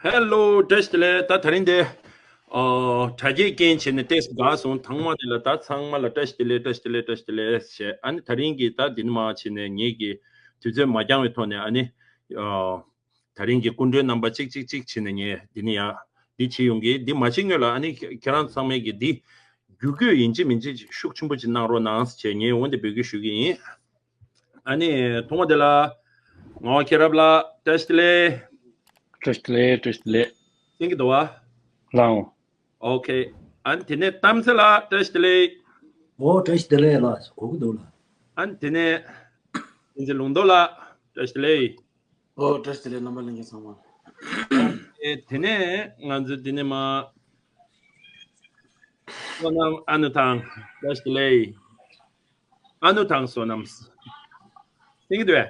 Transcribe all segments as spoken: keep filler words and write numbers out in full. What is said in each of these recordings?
ཧེ་ལོ། བཀྲ་ཤིས་བདེ་ལེགས། ད་དེ་རིང་དེ་ཨ་དྲ་རྒྱའི་རྐྱེན་བྱས་ནས་ཏོག་ཙམ་འགག་སོང་། ཐེངས་མ་དེ་ལ། ད་ཚང་མ་ལ་བཀྲ་ཤིས་བདེ་ལེགས། བཀྲ་ཤིས་བདེ་ལེགས། བཀྲ་ཤིས་བདེ་ལེགས། བཀྲ་ཤིས་བདེ་ལེགས་བྱས། ཨ་ནི་དེ་རིང་གི་ད་འདི་ནས་མར་བྱས་ནས་ངེད་ཀྱི་དུས་ཚོད་མ་འགྱངས་པའི་ཐོག་ནས། ཨ་ནི་ཨ་དེ་རིང་གི་སྐུ་མགྲོན་རྣམ་པ་གཅིག་གཅིག་གཅིག་བྱས་ནས་ངས་འདི་ནས་ཡར་འདི་བྱེད་ཡོང་གི། འདི་མ་བྱེད་སྔོན་ལ། ཨ་ནི་ཁྱེད་རང་ཚང་མས་ཀྱི་འདི་བརྒྱུད་སྐུལ་ཡིན་གཅིག་མིན་གཅིག་ཤུགས་ཆེན་པོ་ཅིག་གནང་རོགས་གནང་ཞེས་ངས་འོ་འདི་འབོད་སྐུལ་ཞུ་གི་ཡིན། ཨ་ནི་ཐོག་མ་དེ་ལ་ངག་དབང་མཁྱེན་རབ་ལགས། བཀྲ་ཤིས་བདེ་ལེགས། བཀྲ་ཤིས་བདེ་ལེགས། བཀྲ་ཤིས་བདེ་ལེགས། གསན་གྱི་འདུག་བ། ལགས་འོང་། ཨོ་ཁེ། ཨ་ནི་དེ་ནས་གཏམ་ཚེ་ལགས། བཀྲ་ཤིས་བདེ་ལེགས། ཨོ། བཀྲ་ཤིས་བདེ་ལེགས་ལགས། གོ་གི་འདུག་ལགས། ཨ་ནི་དེ་ནས་བསྟན་འཛིན་ལུང་རྟོགས་ལགས། བཀྲ་ཤིས་བདེ་ལེགས། ཨོ། བཀྲ་ཤིས་བདེ་ལེགས། རྣམ་པ་ལྷན་རྒྱས་ཚང་མ། ཨེ། དེ་ནས་ང་ཚོ་འདི་ནས་མར་བསོད་ནམས་ཨ་ནུ་ཐང་། བཀྲ་ཤིས་བདེ་ལེགས། ཨ་ནུ་ཐང་བསོད་ནམས། གསན་གྱི་འདུག་གས།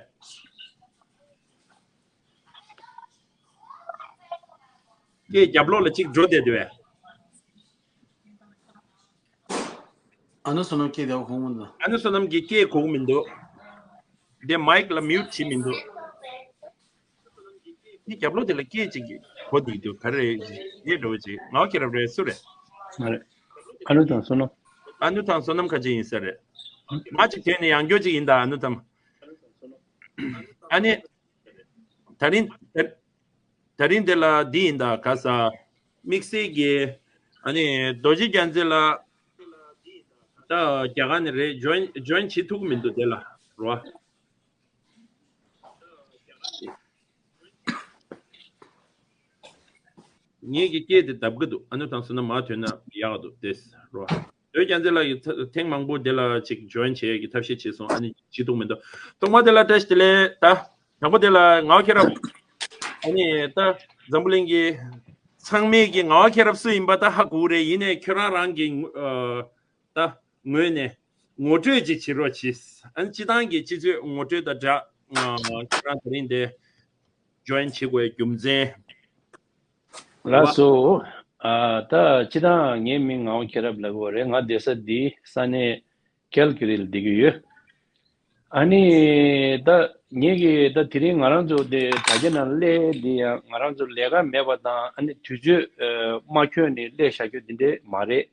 སྐད་རྒྱབ་ལོགས་ལ་གཅིག་འགྲོ་བསྡད་འདུག་གས། ཨ་ནུ་བསོད་ནམས་སྐད་བདེ་པོ་གོ་གི་མི་འདུག། ཨ་ནུ་བསོད་ནམས་ཀྱི་སྐད་གོ་གི་མི་འདུག། དེ་མའིག་ལ་མིའུཊ་བྱས་མི་འདུག། དེ་རྒྱབ་ལོགས་དེ་ལ་སྐད་ཅིག་གོ་བསྡད་འདུག། ག་རེ་རེད། སྐད་འགྲོ་བ་ཅིག། ངག་དབང་མཁྱེན་རབ་རེད། སུ་རེད། ང་རེད། ཨ་ནུ་ཐང་བསོད་ནམས། ཨ་ནུ་ཐང་བསོད་ནམས་ཁ་ཅིག་ཡིན་ས་རེད། མ་ཅིག་དེ་ནི་ཡང་སྐྱོ་ཅིག་ཡིན་ད། ཨ་ནུ་ཐང་། ཨ་ནི། ད་རིང་། ད་རིང་དེ་ལ་འདི་ཡིན་ད། ག་ས། དམིགས་བསལ་གྱི། ཨ་ནི་རྡོ་རྗེ་རྒྱལ་མཚན་ལགས། ད་རྒྱ་གར་ནས་རེད། ཇོ་ཡིན་ཇོ་ཡིན་བྱེད་ཐུབ་ཀྱི་མི་འདུག་དེ་ལ། རོ། ངེད་ཀྱི་སྐད་དེ་བརྡབ་གི་འདུག། ཨ་ནུ་ཐང་བསོད་ནམས་མར་ཐོན་ན་ཡག་འདུག་དེ་རོ། ལོས་རྒྱལ་མཚན་ལགས་ཀྱིས་ཐེངས་མང་པོ་དེ་ལ་ཅིག་ཇོ་ཡིན་བྱེད་ཀྱི་ཐབས་ཤེས་བྱས་སོང་། ཨ་ནི་བྱེད་ཐུབ་མི་འདུག། ཐོག་མ་དེ་ལ་བཀྲ་ཤིས་བདེ་ལེགས། ད་དང་པོ་དེ་ལ་ངག་དབང་མཁྱེན་རབ། ཨ་ནི་ད་འཛམ་བུ་གླིང་གི་ཚང་མས་ཀྱི་ངག་དབང་མཁྱེན་རབ་སུ་ཡིན་པ་ད་ཧ་གོ་གི་རེད། ཡིན་ནའི་ཁྱོད་རང་རང་གི་ངོ་ཨ་ད་ངོས་ནས་ངོ་སྤྲོད་ཅིག་བྱེད་རོགས་གྱིས། ཨ་ནི་སྤྱི་བཏང་གི་སྤྱི་ཚོས་ངོ་སྤྲོད་དང་སྦྲགས། ཨ་ཁྱོད་རང་དེ་རིང་འདི་ཇོ་ཡིན་བྱེད་དགོས་རྒྱུ་མཚན། ལགས་སོ། ཨ་ད་སྤྱི་བཏང་ངའི་མིང་ངག་དབང་མཁྱེན་རབ་ལབ་དགོས་རེད། ང་བསྡད་ས་འདི་ས་གནས་ཀལ་ཀི་རི་ལ་བསྡད་ཀྱི་ཡོད། ཨ་ནི་ད་ངེད་ཀྱི་ད་དེ་རིང་ང་རང་ཚོ་དེ་དྲ་རྒྱ་ནང་སླེབས་འདི་ཡང་ང་རང་ཚོ་ལས་ཀ་མེད་པ་དང་། ཨ་ནི་དུས་ཚོད་ཨ་མ་འཁྱོལ་ནས་སླེབས་བཞག་རྒྱུ་འདི་འདྲས་མ་རེད།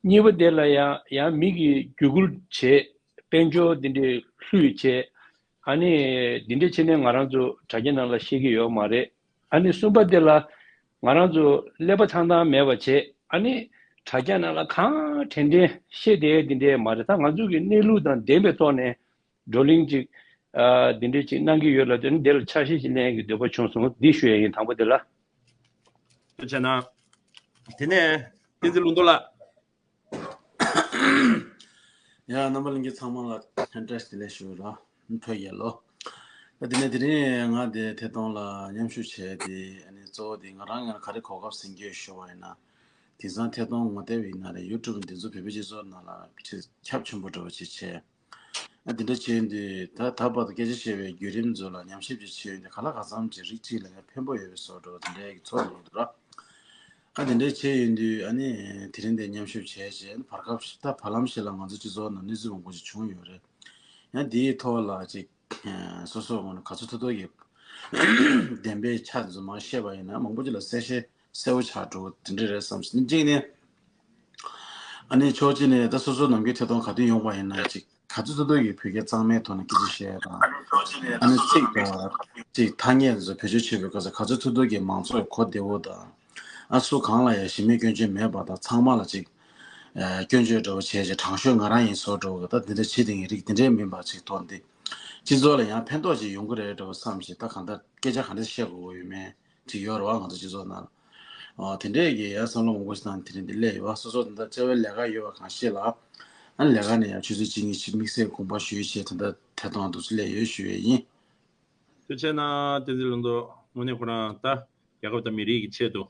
གཉིས་པ་དེ་ལ་ཡང་ཡང་མི་གིས་བརྒྱུད་སྐུལ་བྱས། དཔལ་འབྱོར་འདི་འདྲས་ལྷུས་བྱས། ཨ་ནི་འདི་འདྲས་བྱས་ནས་ང་རང་ཚོ་དྲ་རྒྱ་ནང་ལ་བཤད་ཀྱི་ཡོད་མ་རེད། ཨ་ནི་གསུམ་པ་དེ་ལ་ང་རང་ཚོ་ཀླད་པ་ཚང་ཐང་མེད་པ་བྱས། ཨ་ནི་དྲ་རྒྱ་ནང་ལ་གང་དྲན་དྲན་བཤད་བསྡད་འདི་འདྲས་མ་རེད། ད་ང་ཚོ་གི་གནས་ལུགས་དང་ལྡན་པའི་ཐོག་ནས་བགྲོ་གླེང་ཅིག་ཨ་འདི་འདྲས་ཅིག་གནང་གི་ཡོད་ལབ་དུས་ནི་འདི་ལ་ཆ་ཤས་ཤིག་ལེན་གྱི་འདོད་པ་བྱུང་སོང་། འདི་ཞུ་ཡ་ཡིན། དང་པོ་དེ་ལ། ཐུགས་རྗེ་གནང་། དེ་ནས་བསྟན་འཛིན་ལུང་རྟོགས་ལགས། ཡ། རྣམ་པ་ལྷན་རྒྱས་ཚང་མ་ལ་བཀྲ་ཤིས་བདེ་ལེགས་ཞུ་ར། བོད་རྒྱལ་ལོ། ད་དེ་ནས་དེ་རིང་ང་དེ་ཐད་གཏོང་ལ་མཉམ་ཞུགས་བྱས་ཏེ། ཨ་ནི་གཙོ་བོ་དེ་ང་རང་ང་ག་རེ་གོ་སྐབས་ཟིན་གྱི་ཡོད་ཞུ་བ་ཡིན་ན། དེང་སང་ཐད་གཏོང་ངོ་དེབ་ཡིན་ན་རེད། ཡུ་ཊུབ་འདི་ཚོ་བོད་པའི་སྤྱི་ཚོགས་ནང་ལ་ཁྱབ་ཆེན་པོ་འགྲོ་བ་ཅིག་བྱས། ཨ་དེ་འདྲ་བྱས་ཡོང་དུས་ད་ད་བར་དུ་སྐད་ཆ་བཤད་པའི་བརྒྱུད་རིམ་ཚོ་ལ་ཉམས་ཞིབ་ཅིག་བྱས་ཡོང་དུས། ག་ལ་ག་ཚམ་ཅིག་རིགས་གཅིག་ལ་ཡང་ཕན་པོ་ཡོད་པའི་བཟོ་འདྲ་དེ་འདྲའི་གི་ཚོར་ཡོང་འདུག་ར། ཨ་དེ་འདྲ་བྱས་ཡོང་དུས་ཨ་ནི་དེ་རིང་འདིར་མཉམ་ཞུགས་བྱས་བྱས། བར་སྐབས་ད་བར་ལམ་ཞིག་ལ་ང་ཚོ་སྤྱི་ཚོགས་ནང་གནས་ཚུལ་མང་པོ་ཞིག་བྱུང་ཡོད་རེད། ཡང་དེའི་ཐོག་ལ་ཅིག་སོ་སོའི་ངོས་ནས་ག་ཚོད་ཐུབ་ཐུབ་ཀྱིས་བདེན་པའི་ཆ་དེ་ཚོ་མར་བཤད་པ་ཡིན་ན་མང་པོ་ཅིག་ལ་གསལ་བཤད་གསལ་པོ་ཆགས་འགྲོ་གི་དེ་འདྲ་རེད་བསམ་སོང་། གཅིག་ནས་ཨ་ནི་ཕྱོགས་གཅིག་ནས་ད་སོ་སོ་ནམ་རྒྱུན་ཐད་གཏོང་ག་དུས་ཡོང་བ་ཡིན་ན་ཅིག་ག་ཚོད་ཐུབ་ཐུབ་ཀྱིས་བོད་སྐད་གཙང་མའི་ཐོག་ནས་སྐད་ཆ་བཤད་ཡ་དང་། ཨ་ནི་ཚིག་དང་ཅིག་ཐ་སྙད་དེ་ཚོ་བེད་སྤྱོད་བྱེད་པའི་སྐབས་སུ་ག་ཚོད་ཐུབ་ཐུབ་ཀྱིས་མང་ཚོགས་ཀྱི་གོ་བདེ་བོ་དང་། ཨ་སུ་གང་ལ་ཡང་གཞི་མེད་སྐྱོན་བརྗོད་མེད་པ་དང་། ཚང་མ་ལ་ཅིག་ཨ་སྐྱོན་བརྗོད་འདྲ་བོ་བྱས་བྱས་དྲང་ཤོས་ང་རང་ཡིན་བཟོ་འདྲ་བོ་གི། ད་འདི་འདྲ་བྱེད་བསྡད་མཁན་རིགས་འདི་འདྲའི་མིན་པ་ཅིག་མཐོང་སྟེ། སྤྱི་ཚོགས་ལ་ཡང་ཕན་ཐོགས་ཅིག་ཡོང་གི་རེད་འདྲ་བོ་བསམ་བྱས། ད་གང་ལྟར་སྐད་ཆ་ག་འདྲ་བཤད་དགོས་ཀྱི་ཡོད་མེད་ཅིག་ཡོད་རེད་བ། ང་ཚོ་སྤྱི་ཚོགས་ནང་ལ། ཨ་དེ་འདྲས་ཀྱི་ཡང་བསམ་བློ་མང་པོ་ཞིག་བཏང་ནས་དེ་རིང་འདི་སླེབས་ཡོད་བ། སོ་སོ་ད་ལྟ་བྱ་བའི་ལས་ཀ་ཡོད་པ་གང་ཤེས་ལ། ཨ་ནི་ལས་ཀ་ནས་ཡང་ཆུ་ཚོད་གཅིག་གཉིས་ཤིག་དམིགས་བསལ་དགོངས་པ་ཞུས་བྱས་ད་ལྟ་ཐད་གཏོང་འདུག་སེ་སླེབས་ཡོད་ཞུ་ཡས་ཡིན། ཐུགས་རྗེ་གནང་། བསྟན་འཛིན་ལུང་རྟོགས། དངོས་གནས་ཁོ་རང་ད་རྒྱལ་ཁབ་དང་མི་རིགས་ཀྱི་ཆེད་དུ།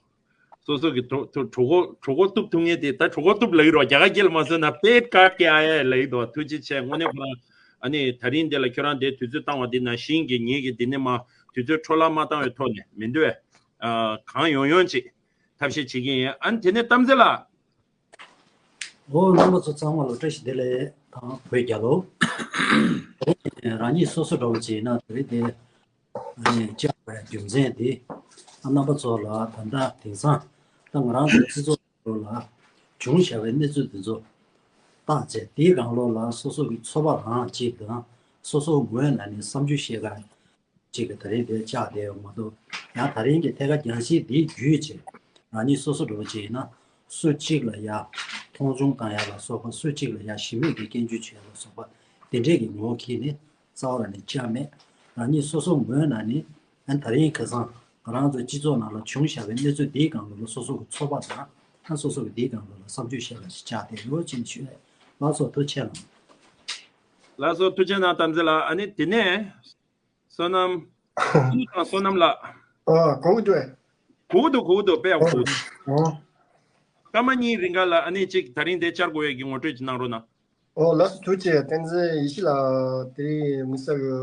སོ་སོ་གི་གྲོད་གྲོད་གྲོད་ཁོག་གྲོད་ཁོག་གཏུབ་ཐུབ་མཁན་དེ། ད་གྲོད་ཁོག་གཏུབ་ལབ་ཀྱི་རེད་བ། རྒྱ་གར་སྐད་ལ་མ་བཟོས་ན་པེཊ་ཀཊ་ཀྱ་ཨ་ཡ་ལབ་ཀྱི་འདུག་བ། ཐུགས་རྗེ་ཆེ། དངོས་གནས་ཁོ་རང་ཨ་ནི་ད་རིང་འདི་ལ་ཁྱོད་རང་འདིར་དུས་ཚོད་བཏང་བ་འདི་ནང་བཞིན་གྱི་ངེད་ཀྱིས་འདི་ནས་མར་དུས་ཚོད་འཕྲོ་བརླག་མ་བཏང་བའི་ཐོག་ནས་མི་འདུག་བས། ཨ་གང་ཡོང་ཡོང་ཅིག་ཐབས་ཤེས་བྱེད་ཀྱི་ཡིན། ཨ་ནི་དེ་ནས་གཏམ་ཚེ་ལགས། ཨོ། རྣམ་པ་ཚོ་ཚང་མ་ལ་བཀྲ་ཤིས་བདེ་ལེགས་དང་བོད་རྒྱལ་ལོ། རང་ཉིད་སོ་སོ་འདྲ་བོ་བྱས་ན་དེ་རིང་དེ་ཨ་ནི་བཅར་བའི་རྒྱུ་མཚན་དེ། རྣམ་པ་ཚོ་ལ་ད་ལྟ་དེང་སང་ད་ང་རང་ཚོའི་སྤྱི་ཚོགས་ལ་བྱུང་བཞག་པའི་གནས་ཚུལ་འདི་ཚོ་བརྟག་དཔྱད། དེའི་སྒང་ལོགས་ལ་སོ་སོ་གི་ཚོར་བ་རང་གཅིག་དང་སོ་སོ་ངོས་ནས་ནི་བསམ་ཚུལ་བཤད་ག་གཅིག་གི་ད་རིང་དེ་བཅར་བསྡད་ཡོད་མ་གཏོགས། ཡང་ད་རིང་གི་ཐད་ཀར་རྒྱང་ཤེལ་འདིའི་བརྒྱུད་བྱས་རང་ཉིད་སོ་སོ་འདྲ་བོ་ཅིག་ཡིན་ན་སུ་གཅིག་ལ་ཡ་མཐོང་ཆུང་བཏང་ཡ་ལ་སོགས་པ། སུ་གཅིག་ལ་ཡ་གཞི་མེད་ཀྱི་སྐྱོན་བརྗོད་བྱེད་ཡ་ལ་སོགས་པ་དེ་འདྲས་ཀྱི་ངོ་བོ་འཁྱེར་ནས་རྩ་བ་ལ་ནི་བཅར་མེད། རང་ཉིད་སོ་སོ་ངོས་ནས་ནི་ཨ་ནི་ད་རིང་ཁ་སང་ང་རང་ཚོའི་སྤྱི་ཚོགས་ནང་ལ་བྱུང་བཞག་པའི་གནས་ཚུལ་འདིའི་སྒང་ལོགས་ལ་སོ་སོ་གི་ཚོར་བ་དང་ཨ་སོ་སོ་གི་འདིའི་སྒང་ལོགས་ལ་བསམ་ཚུལ་བཤད་ལ་ཞིག་བཅར་བསྡད་ཡོད་ཅེས་ཞུ་ཡ། ལགས་སོ། ཐུགས་རྗེ་གནང་། ལགས་སོ། ཐུགས་རྗེ་གནང་། དམ་ཚིག་ལགས། ཨ་ནི་དེ་ནས་བསོད་ནམས། ཀུན་དང་བསོད་ནམས་ལགས། ཨ། གོ་གི་འདུག་གས། གོ་གི་འདུག་གོ་གི་འདུག་དཔེ་ཡག་པོ་གོ་གི་འདུག་ཨོ། སྐར་མ་གཉིས་རིང་ག་ལ་ཨ་ནི་གཅིག་ད་རིང་དེ་བཅར་དགོས་ཡས་ཀྱི་ངོ་སྤྲོད་ཅིག་གནང་རོགས་གནང་། ཨོ། ལགས་སོ། ཐུགས་རྗེ་ཆེ། བསྟན་འཛིན་ཡེ་ཤེས་ལགས། དེ་རིང་དམིགས་བསལ་གྱི་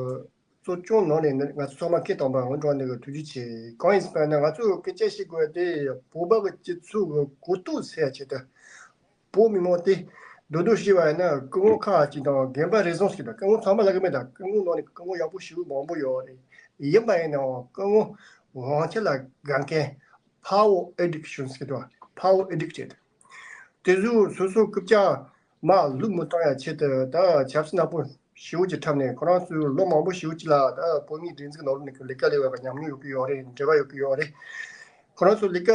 གཙོ་སྐྱོང་ནང་ནས་ང་ཚོ་ཚང་མ་སྐད་བཏང་པ་ངོ་སྤྲོད་འདི་གི་ཐུགས་རྗེ་ཆེ། གང་ཡིན་ཟེར་ན་ང་ཚོས་སྐད་ཆ་བཤད་དགོས་དེ་བོད་པ་གི་སྤྱི་ཚོགས་ཀྱི་གོ་རྟོགས་སད་ཆེད་དུ། བོད་མི་མང་དེ་མདོར་བསྡུས་བཤད་པ་ཡིན་ན་སྐུ་ངོ་ཁག་ཅིག་དང་རྒན་པ་རེ་ཟུང་ཞིག་དང་། སྐུ་ངོ་ཚང་མ་ལབ་གི་མེད། ད་སྐུ་ངོ་ནང་ནས་སྐུ་ངོ་ཡག་པོ་ཞེ་པོ་མང་པོ་ཡོད་རེད། ཡིན་པ་ཡིན་ནའང་སྐུ་ངོ་དབང་ཆ་ལ་དགའ་མཁན། Power addiction ཟེར་གི་འདུག Power addict བྱས་ཏེ། དེ་ཚོས་སོ་སོ་རྐུབ་བཀྱག་མར་ལུག་མི་གཏོང་ཡ་ཆེད་དུ་ད་ཆབ་སྲིད་ནག་པོ་ཞེ་པོ་ཅིག་འཁྲབ་ནས། ཁོ་རང་ཚོས་ལོ་མང་པོ་ཞེ་པོ་ཅིག་ལ་ད་བོད་མིའི་སྒྲིག་འཛུགས་ནང་ལོགས་ནས་ལས་ཀ་ལས་པའི་ཉམས་མྱོང་ཡོད་ཀྱི་ཡོད་རེད། འབྲེལ་བ་ཡོད་ཀྱི་ཡོད་རེད། ཁོ་རང་ཚོ་ལས་ཀ་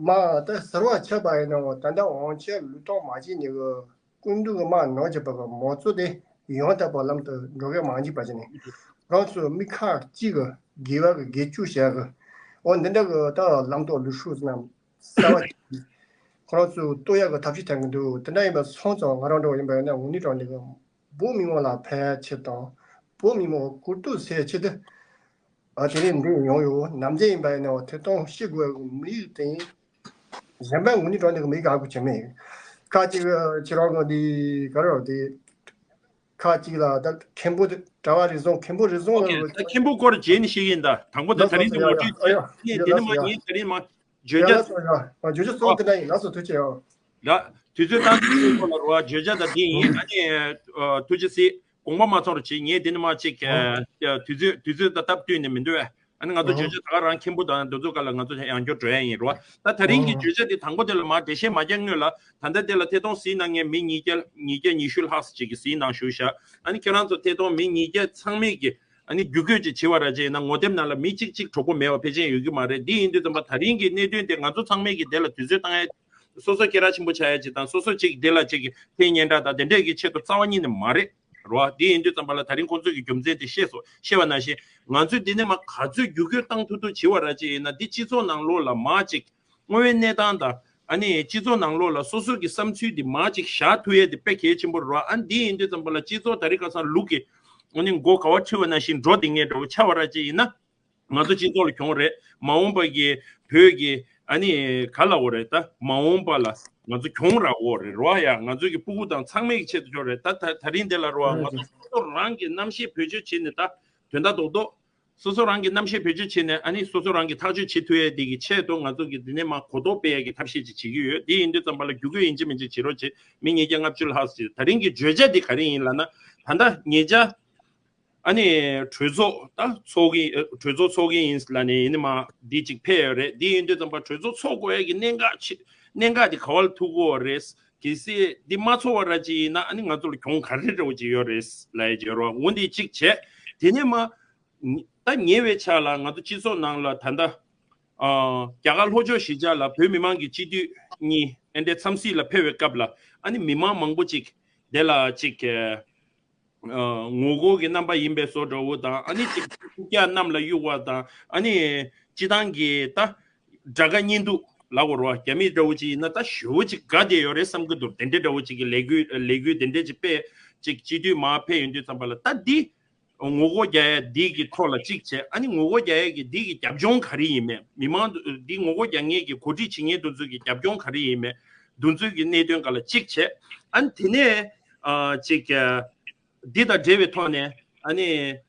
མར་ད་ཟུར་པ་ཆགས་པ་ཡིན་ནའང་ད་ལྟ་དབང་ཆ་བློས་གཏོང་མ་བྱས་ནས་གི་སྐུ་མདུན་གྱི་དམག་ནང་བཞིན་པ་གི་མང་གཙོ་དེ་ཡང་དག་པའི་ལམ་དུ་འགྲོ་གི་མ་འཇིག་པ་བྱས་ནས། ཁོ་རང་ཚོ་མི་ཁག་གཅིག་གི་དགེ་བ་གི་དགེ་བཅུ་བྱ་གི། འོ་འདི་འདྲ་གི་ད་ལམ་ཐོག་ལུས་ཤུགས་རྣམས་གསར་བ་ཅིག་ཁོ་རང་ཚོས་གཏོད་ཡག་གི་ཐབས་ཤེས་བསྟན་གི་འདུག་དེ་འདྲ་ཡིན་པ་སོང་ཙང་ང་རང་འདྲ་བོ་ཡིན་པ་ཡིན་ན་དངོས་གནས་དྲང་གནས་གི་བོད་མི་མང་ལ་ཕན་ཆེད་དང་བོད་མི་མང་གོ་རྟོགས་སད་ཆེད་དུ། ཨ། དེ་རིང་འདི་ཡོང་ཡོད། ནམ་རྒྱུན་ཡིན་པ་ཡིན་ནའང་ཐད་གཏོང་བྱེད་དགོས་པའི་དམིགས་ཡུལ་དེ་ཡིན། གཞན་པ་དངོས་གནས་དྲང་གནས་ཀྱི་མི་དགའ་དགོས་ཀྱི་མེད། ཁ་ཅིག་ཁྱེད་རང་གི་འདི་ག་རེ་རེད་དེ། ཁ་ཅིག་ལ་ད་མཁན་པོ་དེ་གྲྭ་པ་རེ་ཟུང་། མཁན་པོ་རེ་ཟུང་ལ། ཨོ་ཁེ། ད་མཁན་པོ་སྐོར་རྗེས་ནས་ཤེས་ཀྱིན། ད་དང་པོ་དེ་ད་རིང་དེ་ངོ་སྤྲོད་བྱས། ཨ་ཡ། དེ་ནས་དེ་ནས་མ་ངས་དེ་རིང་མ་བརྗོད་བྱ། ལགས་སོ། ཡ། བརྗོད་བྱ་གཙོ་བོ་དེ་འདྲ་ཡིན། ལགས་སོ། ཐུགས་རྗེ་ཆེ། ཨོ། ལ། དུས་ཚོད་བཏང་དུས་ཚོད་ལ་རོ། བརྗོད་བྱ་ད་འདི་ཡིན། ཨ་ནི་ཐུགས་རྗེ་གཟིགས། དགོངས་པ་མ་ཚོམ་རོགས་གྱིས། ངས་འདི་ནས་མ་ཅིག་དུས་ཚོད་དུས་ཚོད་ད་སྟབས་བསྟུན་ནས་མི་འདུག་ཨ། ཨ་ནི་ང་ཚོ་བརྗོད་བྱ་ད་ག་རང་མཁན་པོ་དང་འདི་ཚོ་ག་ལ་ང་ཚོ་ཡང་བསྐྱར་འགྲོ་ཡ་ཡིན་རོ། ད་ད་རིང་གི་བརྗོད་བྱ་འདི་དང་པོ་དེ་ལ་མ་འགྲེལ་བཤད་མ་རྒྱག་སྔོན་ལ། ད་ལྟ་དེ་ལ་ཐད་གཏོང་གཟིགས་གནང་མཁན་མི་ཉིས་བརྒྱ་ཉིས་བརྒྱ་ཉི་ཤུ་ལྷག་ཙམ་ཅིག་གིས་གཟིགས་གནང་བཞུགས་ཤག་ཨ་ནི་ཁྱེད་རང་ཚོ་ཐད་གཏོང་མི་ཉིས་བརྒྱ་ཚང་མས་ཀྱི་ཨ་ནི་བརྒྱུད་སྐུལ་ཅིག་བྱེད་པ་ར་ཅིག་ཡིན་ན། ངོ་དེབ་ནང་ལ་མི་གཅིག་གཅིག་གྲོགས་པོ་མེད་པ་ཕལ་ཆེར་ཡོད་ཀྱི་མ་རེད། འདི་ཡིན་དུས་ཙམ་པ་ད་རིང་གི་གནད་དོན་དེ་ང་ཚོ་ཚང་མས་ཀྱི་དེ་ལ་དུས་ཚོད་བཏང་ཡ། སོ་སོ་སྐད་གྲགས་ཆེན་པོ་ཆགས་ཡ་ཅིག་དང་། སོ་སོ་ཅིག་དེ་ལ་ཅིག་གི་ཐེངས་སྙན་གྲགས་དང་དེ་འདྲས་ཀྱི་ཆེད་དུ་རྩ་བ་ཉིད་ནས་མ་རེད་རོ། འདི་ཡིན་དུས་ཙམ་པ་ལ་ད་རིང་ཁོང་ཚོས་ཀྱི་རྒྱུ་མཚན་དེ་ཤེས་སོ། ཤེས་པ་ནང་བཞིན་ང་ཚོས་འདི་ནས་མ་ག་ཚོད་བརྒྱུད་སྐུལ་བཏང་ཐུབ་ཐུབ་བྱེད་པ་ར་ཅིག་ཡིན་ན། འདི་སྤྱི་ཚོགས་ནང་ལོགས་ལ་མ་ཅིག་དངོས་ཡོད་གནས་སྟངས་དང་། ཨ་ནི་སྤྱི་ཚོགས་ནང་ལོགས་ལ་སོ་སོ་གི་བསམ་ཚུལ་འདི་མ་ཅིག་བཞག་ཐུབ་ཡས་དེ་དཔེ་གལ་ཆེན་པོ་རེད་བ། ཨ་འདི་ཡིན་དུས་ཙམ་པ་ལ་སྤྱི་ཚོགས་ད་རེས་ཁ་སང་ལུག་གི་ཨ་ནི་མགོ་ག་བ་ཁྲིད་པ་ནང་བཞིན་འགྲོ་བསྡད་མཁན་འདྲ་བོ་ཆགས་པ་ར་ཅིག་ཡིན་ན། ང་ཚོ་སྤྱི་ཚོགས་ལ་གྱོང་རེད། མ་འོངས་པ་གི་བོད་ཀྱི་ཨ་ནི་ག་ལབ་དགོས་རེད། ད་མ་འོངས་པ་ལ་ང་ཚོ་གྱོང་རག་དགོས་རེད་རོ། ཡ། ང་ཚོ་གི་སྤུ་གུ་དང་ཚང་མའི་གི་ཆེད་དུ་ཆོག་རེད། ད་ད་ད་རིང་འདི་ལ་རོ། ང་ཚོ་སོ་སོ་རང་གི་རྣམ་ཤེས་བེད་སྤྱོད་བྱས་ནས། ད་དོན་དག་རྡོག་རྡོག་སོ་སོ་རང་གི་རྣམ་ཤེས་བེད་སྤྱོད་བྱས་ནས། ཨ་ནི་སོ་སོ་རང་གི་ཐག་གཅོད་བྱེད་ཐུབ་ཡས་དེ་གི་ཆེད་དུ་ང་ཚོ་གི་འདི་ནས་མ་གོ་རྟོགས་སྤེལ་ཡས་ཀྱི་ཐབས་ཤེས་ཅིག་བྱེད་ཀྱི་ཡོད། དེ་ཡིན་དུས་ཙམ་པ་ལ་བརྒྱུད་སྐུལ་ཡིན་གཅིག་མིན་གཅིག་བྱེད་རོགས་བྱེད། མི་ཉིས་བརྒྱ་ལྔ་བཅུ་ལྷག་ཙམ་ཅིག་ད་རིང་གི་བརྗོད་བྱ་འདི་ག་རེ་ཡིན་ལབ་ན། ད་ལྟ་ཉེ་ཆར་ཨ་ནི་གྲོས་ཚོགས་ད་ཚོགས་ཀྱི་གྲོས་ཚོགས་ཚོགས་ཀྱི་ཡིན་ལབ་ནས་ཡིན་ནི་མ་འདི་ཅིག་ཕེབས་ཡོད་རེད། འདི་ཡིན་དུས་ཙམ་པ་གྲོས་ཚོགས་ཚོགས་དགོས་ཡ་གི་གནད་འགག་ཆེ་གནད་འགག་འདི་ག་བ་ལ་ཐུག་གི་ཡོད་རེད། གལ་སྲིད་འདི་མ་ཚོགས་པ་ར་ཅིག་ཡིན་ན། ཨ་ནི་ང་ཚོ་ལ་གྱོང་ག་རེ་འདྲ་བོ་ཅིག་ཡོད་རེད་ལབ་ཡ་ཅིག་ཡོད་རེད་བ། འོ་འདི་གཅིག་བྱས། དེ་ནས་མ་ད་ཉེ་བའི་ཆར་ལ་ང་ཚོ་སྤྱི་ཚོགས་ནང་ལ་ད་ལྟ་ཨ་རྒྱ་གར་ལྷོ་ཕྱོགས་གཞིས་ཆགས་ལ་བོད་མི་མང་གི་སྤྱི་འཐུས་གཉིས་ཨེ་འདྲའི་འཚམས་གཟིགས་ལ་ཕེབས་པའི་སྐབས་ལ། ཨ་ནི་མི་མང་མང་པོ་ཅིག་དེ་ལ་ཅིག་ཨ་ངོ་རྒོལ་གྱི་རྣམ་པ་ཡིན་པའི་བཟོ་འདྲ་བོ་དང་། ཨ་ནི་ཅིག་རྐུབ་བཀྱག་གནམ་ལ་གཡུག་པ་དང་། ཨ་ནི་སྤྱི་བཏང་གི་ད་དགྲ་དགའ་གཉེན་སྡུག་ལབ་དགོས་རེད་བ། རྒྱ་མི་འདྲ་བོ་ཅིག་ཡིན་ན་ད་ཞེ་པོ་ཅིག་དགའ་བསྡད་ཡོད་རེད་བསམ་གྱི་འདུག་དེ་འདྲའི་འདྲ་བོ་ཅིག་གི་ལས་འགུལ་ལས་འགུལ་དེ་འདྲའི་ཅིག་སྤེལ། ཅིག་སྤྱི་འཐུས་མར་ཕེབས་ཡོང་དུས་ཙམ་པ་ལ་ད་འདི་ངོ་རྒོལ་རྒྱག་ཡ་འདི་གི་ཐོག་ལ་གཅིག་བྱས། ཨ་ནི་ངོ་རྒོལ་རྒྱག་ཡ་གི་འདི་གི་རྒྱབ་ལྗོངས་ག་རེ་ཡིན་མེད། མི་མང་འདི་ངོ་རྒོལ་རྒྱག་མཁན་གྱི་གོ་སྒྲིག་བྱེད་མཁན་དེ་ཚོ་གི་རྒྱབ་ལྗོངས་ག་རེ་ཡིན་མེད། དེ་ཚོ་གི་གནད་དོན་སྒང་ལ་གཅིག་བྱས། ཨ་ནི་དེ་ནས་ཨ་ཅིག་ཨ་འདི་དང་འབྲེལ་བའི་ཐོག་ནས་ཨ་ནི་